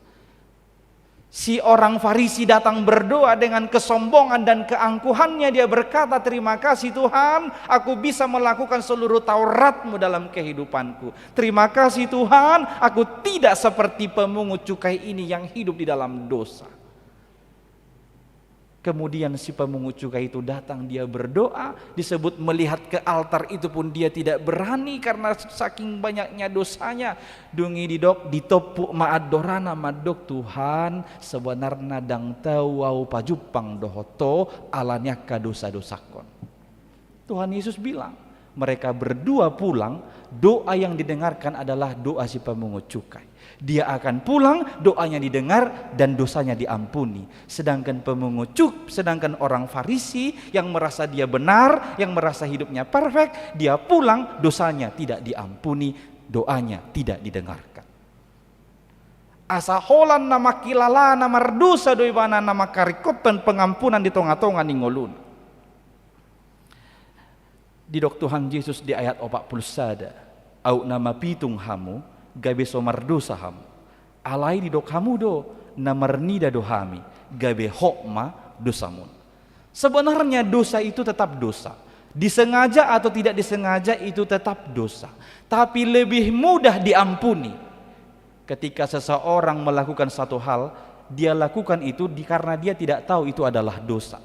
Si orang Farisi datang berdoa dengan kesombongan dan keangkuhannya. Dia berkata, "Terima kasih Tuhan, aku bisa melakukan seluruh Tauratmu dalam kehidupanku. Terima kasih Tuhan, aku tidak seperti pemungut cukai ini yang hidup di dalam dosa." Kemudian si pemungut cukai itu datang, dia berdoa, disebut melihat ke altar itu pun dia tidak berani karena saking banyaknya dosanya. Dung i didok, ditopuk ma andorana mandok, "Tuhan, sebenarna ndang tau au pajumpang dohot Ho ala ni angka dosa-dosangkon." Tuhan Yesus bilang, mereka berdua pulang, doa yang didengarkan adalah doa si pemungut cukai. Dia akan pulang, doanya didengar, dan dosanya diampuni. Sedangkan pemungut cuk-, sedangkan orang Farisi yang merasa dia benar, yang merasa hidupnya perfect, dia pulang, dosanya tidak diampuni, doanya tidak didengarkan. Asa holan na mangkilala na mardosa do ibana na mangkaringkothon pengampunan di tonga-tonga ni ngoluna. Didok Tuhan Jesus di ayat opat puluh sada, "Aut na mapitung hamu, gabe so mardosa hamu. Alai didok hamu do, na marnida do hami, gabe hot ma dosamuna." Sebenarnya dosa itu tetap dosa. Disengaja atau tidak disengaja itu tetap dosa. Tapi lebih mudah diampuni ketika seseorang melakukan satu hal, dia lakukan itu di-, karena dia tidak tahu itu adalah dosa.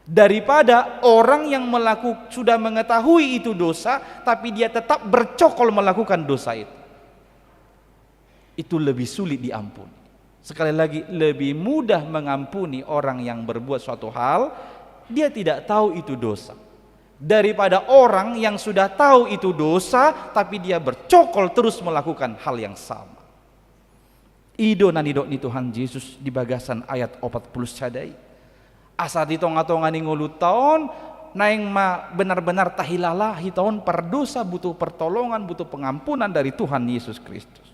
Daripada orang yang melaku-, sudah mengetahui itu dosa, tapi dia tetap bercokol melakukan dosa itu. Itu lebih sulit diampuni. Sekali lagi, lebih mudah mengampuni orang yang berbuat suatu hal, dia tidak tahu itu dosa, daripada orang yang sudah tahu itu dosa, tapi dia bercokol terus melakukan hal yang sama. I do na nidok ni Tuhan Jesus di bagasan ayat opat puluh sada i. Asa di tonga-tonga ni ngolunta on, naeng ma benar-benar tahilala hita on pardosa, butuh pertolongan, butuh pengampunan dari Tuhan Yesus Kristus.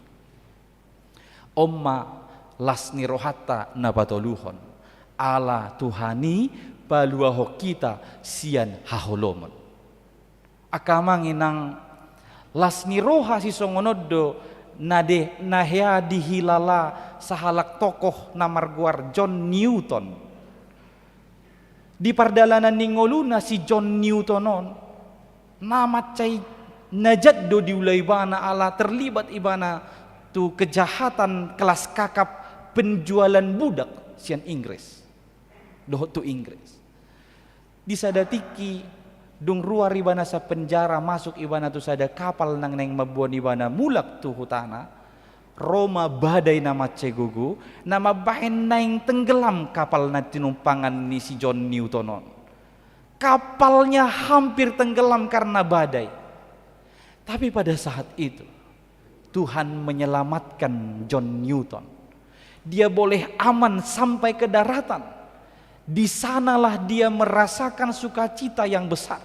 On ma las ni rohanta na patoluhon. Ala Tuhan i paluahon hita sian haholomon. Angka amang inang, las ni roha sisongon on do na de-, na hea dihilala sahalak tokoh na margoar John Newton. Di pardalanan ni ngoluna si John Newton on, na mansai na jat do diula ibana ala terlibat ibana tu kejahatan kelas kakap penjualan budak sian Inggris. Dohot tu Inggris. Di sada tingki, dung ruar ibana sian penjara, masuk ibana tu sada kapal nang naeng mamboan ibana mulak tu hutana, ro ma badai na mansai gogo, na mambahen naeng tenggelam kapal na tinumpangan ni si John Newton on. Kapalnya hampir tenggelam karena badai. Tapi pada saat itu, Tuhan menyelamatkan John Newton. Dia boleh aman sampai ke daratan. Di sanalah dia merasakan sukacita yang besar.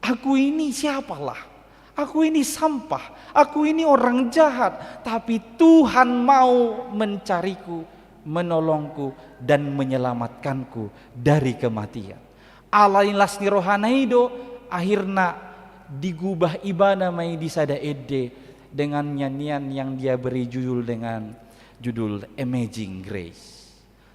"Aku ini siapalah? Aku ini sampah. Aku ini orang jahat. Tapi Tuhan mau mencariku, menolongku, dan menyelamatkanku dari kematian." Ala ni las ni rohana i do, akhirna digubah ibana ma i di sada ende dengan nyanyian yang dia beri judul dengan judul Amazing Grace.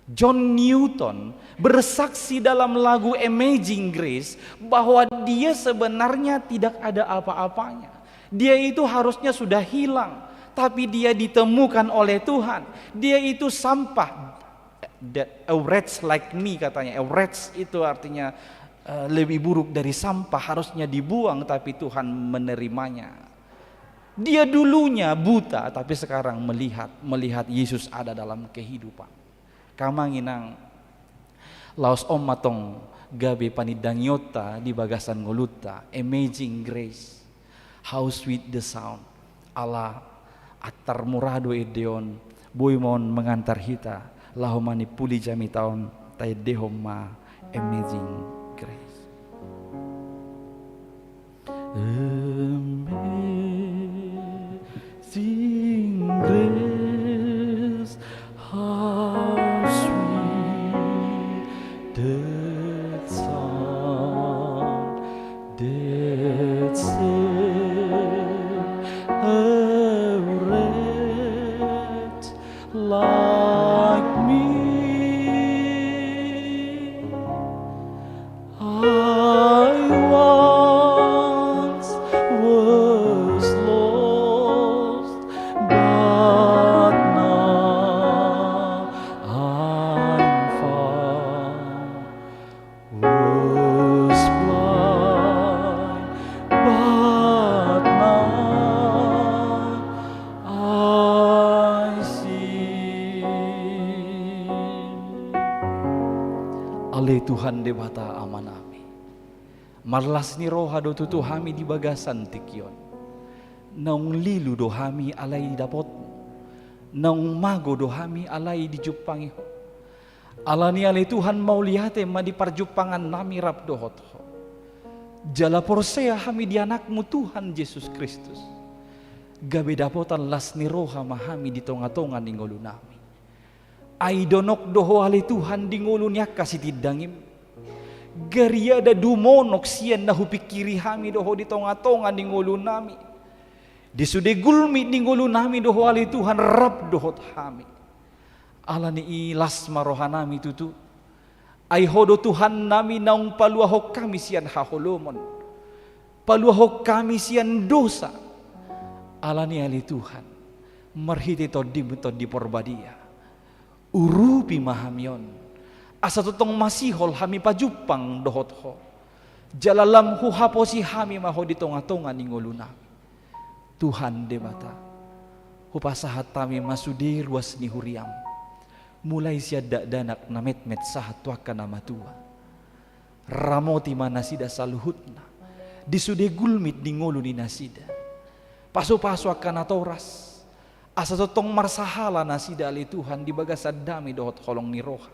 John Newton bersaksi dalam lagu Amazing Grace bahwa dia sebenarnya tidak ada apa-apanya. Dia itu harusnya sudah hilang, Tapi dia ditemukan oleh Tuhan. Dia itu sampah. That a wretch like me, katanya. A wretch itu artinya, eh, lebih buruk dari sampah, harusnya dibuang, tapi Tuhan menerimanya. Dia dulunya buta, tapi sekarang melihat, melihat Yesus ada dalam kehidupan. Hamu amang inang, laos on ma tong gabe panindangionta di bagasan ngolunta, Amazing Grace, how sweet the sound. Ala antar murah do ende on, boi ma on mangantar hita laho manimpuli jamita on, taendehon ma Amazing Grace. Amazing grace, how sweet the sound that saved a wretch like me. I once was lost, but now I'm found. Was blind, but now I see. Ale Tuhan Debata Amanami, marlas ni roha do tutu hami di bagasan tingki on. Naung lilu do hami alai didapotmu. Naung mago do hami alai dijumpangi Ho. Alani ale Tuhan, mauliate ma di parjumpangannami rap dohot Ho. Jala porsea hami di Anakmu Tuhan Jesus Kristus, gabe dapotan las ni roha ma hami di tonga-tonga ni ngolunami. Ai donok do Ho ale Tuhan di ngolu ni angka sitindangim. Gariada dumonok sian na hupingkiri hami do Ho di tonga-tonga ni ngolunami. Di sude gulmit ni ngolunami do Ho ale Tuhan rap dohot hami. Alani i las ma rohanami tutu. Ai Ho do Tuhannami naung paluahon hami sian haholomon, paluahon hami sian dosa. Alani i ale Tuhan, marhite Tondim Tondi Porbadia, urupi ma hami on, asa tongtong masihol hami pajumpang dohot Ho. Jala lam huhaposi hami ma Ho di tonga-tonga ni ngolunami. Tuhan Debata, hupasahat hami ma sude ruas ni huriam, mulai sian dakdanak na metmet sahat tu angka na matua. Ramoti ma nasida saluhutna di sude gulmit ni ngolu ni nasida. Pasu-pasu angka natoras, asa tongtong marsahala nasida ale Tuhan di bagasan dame dohot holong ni roha,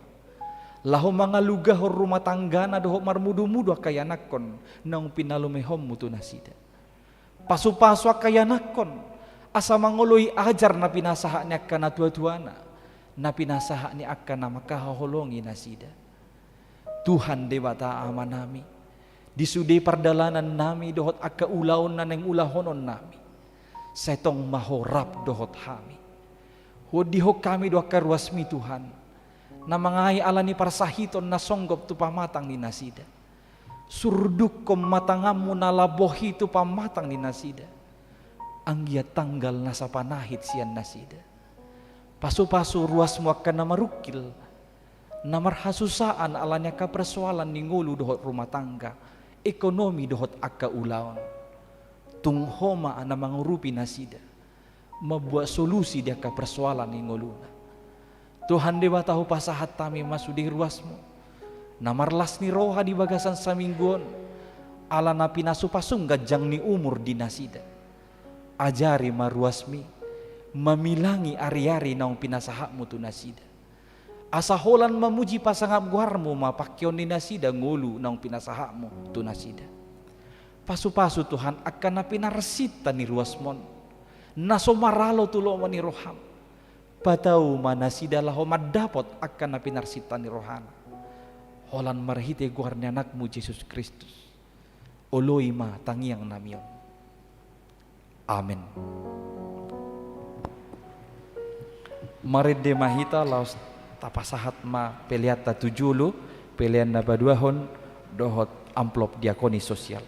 laho mangalugahon rumah tanggana dohot marmudu-mudu angka ianakhon naung pinalumehonmu tu nasida. Pasu-pasu angka ianakhon, asa mangoloi ajar na pinasahat ni angka natua-tuana, na pinasahat ni angka na mangkaholongi nasida. Tuhan Debata Amanami, di sude pardalanannami dohot angka ulaon na naeng ulahononnami, sai tong ma Ho rap dohot hami. Huondihon hami do angka ruasmi Tuhan, na mangae alani parsahiton na songgop tu pamatang ni nasida. Surdukhon ma tanganmu na labohi tu pamatang ni nasida, anggiat tanggal na sapanahit sian nasida. Pasu-pasu ruasmu angka na marungkil, na marhasusaan alani angka persoalan ni ngolu dohot rumah tangga, ekonomi dohot angka ulaon. Tung Ho ma na mangurupi nasida, mambuat solusi di angka persoalan ni ngoluna. Tuhan Debata, hupasahat hami ma sude ruasmu, na marlas ni roha di bagasan saminggu on, ala na pinasupasu ganjang ni umur di nasida. Ajari ma ruasmi mamilangi ari-ari naung pinasahatmu tu nasida, asa holan mamuji pasangap goarmu ma pangkeon ni nasida ngolu naung pinasahatmu tu nasida. Pasu-pasu Tuhan angka na pinarsinta ni ruasmon, na so maralo tu lomo ni roham. Patau ma nasida laho mandapot angka na pinarsinta ni rohana. Holan marhite goar ni Anakmu Jesus Kristus, oloi ma tangiangnami on. Amen. Marende ma hita laos tapasahat ma peleanta tu jolo, pelean na paduahon dohot amplop diakoni sosial.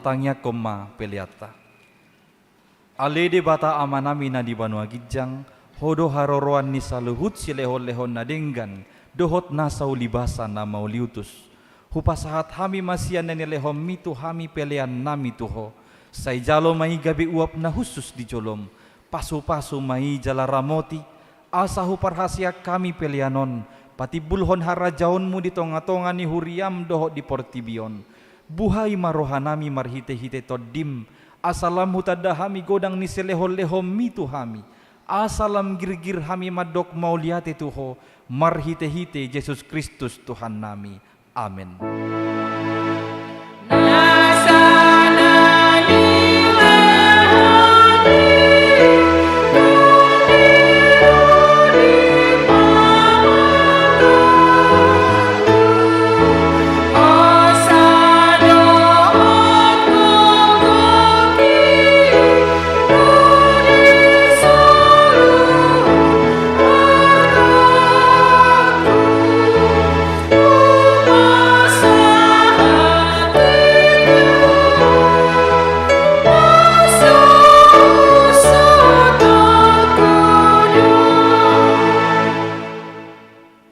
Tangiangkon ma peleanta. Ale Debata Amanami na di banua ginjang, Ho do haroroan ni saluhut silehonlehon na denggan dohot na saulibasa na mauliutus. Hupasahat hami ma sian na nilehonMi tu hami peleannami tu Ho. Sai jalo ma i gabe uap na hushus di jolom. Pasupasu ma i jala ramoti, asa huparhaseang hami pelean on patimbulhon harajaonMu di tongatonga ni huriaM dohot di portibi on. Buhai ma rohanami marhitehite TondiM, asa lam hutanda hami godang ni silehonlehonMi tu hami, asa lam girgir hami mandok mauliate tu Ho marhitehite Jesus Kristus Tuhannami. Amen.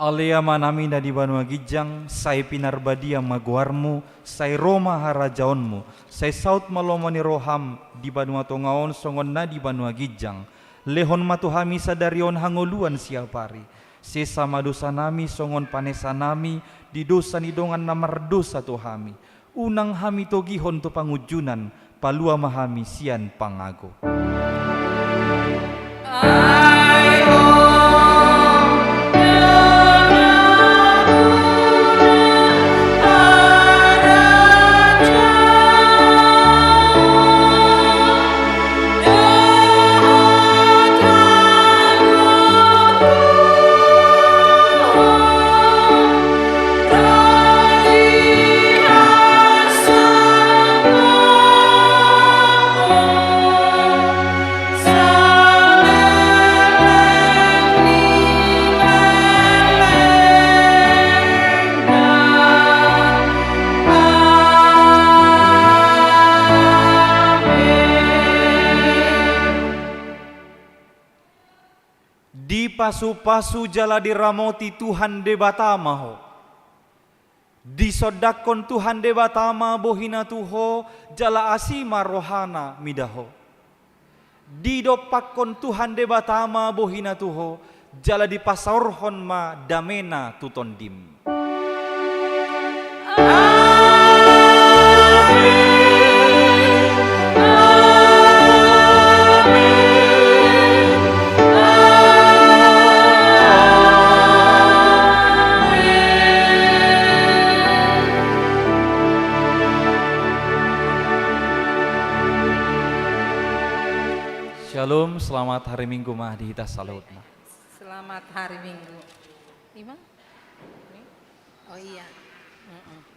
Ale Amanami na di banua ginjang, sai pinarbadia ma goarMu, sai ro ma harajaonMu, sai saut ma lomo ni rohaM di banua tonga on songon na di banua ginjang. Lehon ma tu hami sadari on hangoluan siapari. Sesa ma dosanami songon panesanami di dosa ni dongan na mardosa tu hami. Unang hami togihon tu pangunjunan, palua ma hami sian pangago. Dipasupasu jala diramoti Tuhan Debata ma ho. Disondangkon Tuhan Debata ma bohiNa tu ho, jala asi ma rohaNa mida ho. Didompakkon Tuhan Debata ma bohiNa tu ho, jala dipasaorhon ma dameNa tu tondim. Shalom, selamat hari Minggu ma di hita saluhutna. Selamat hari Minggu. Ima? Oh iya. Mm-mm.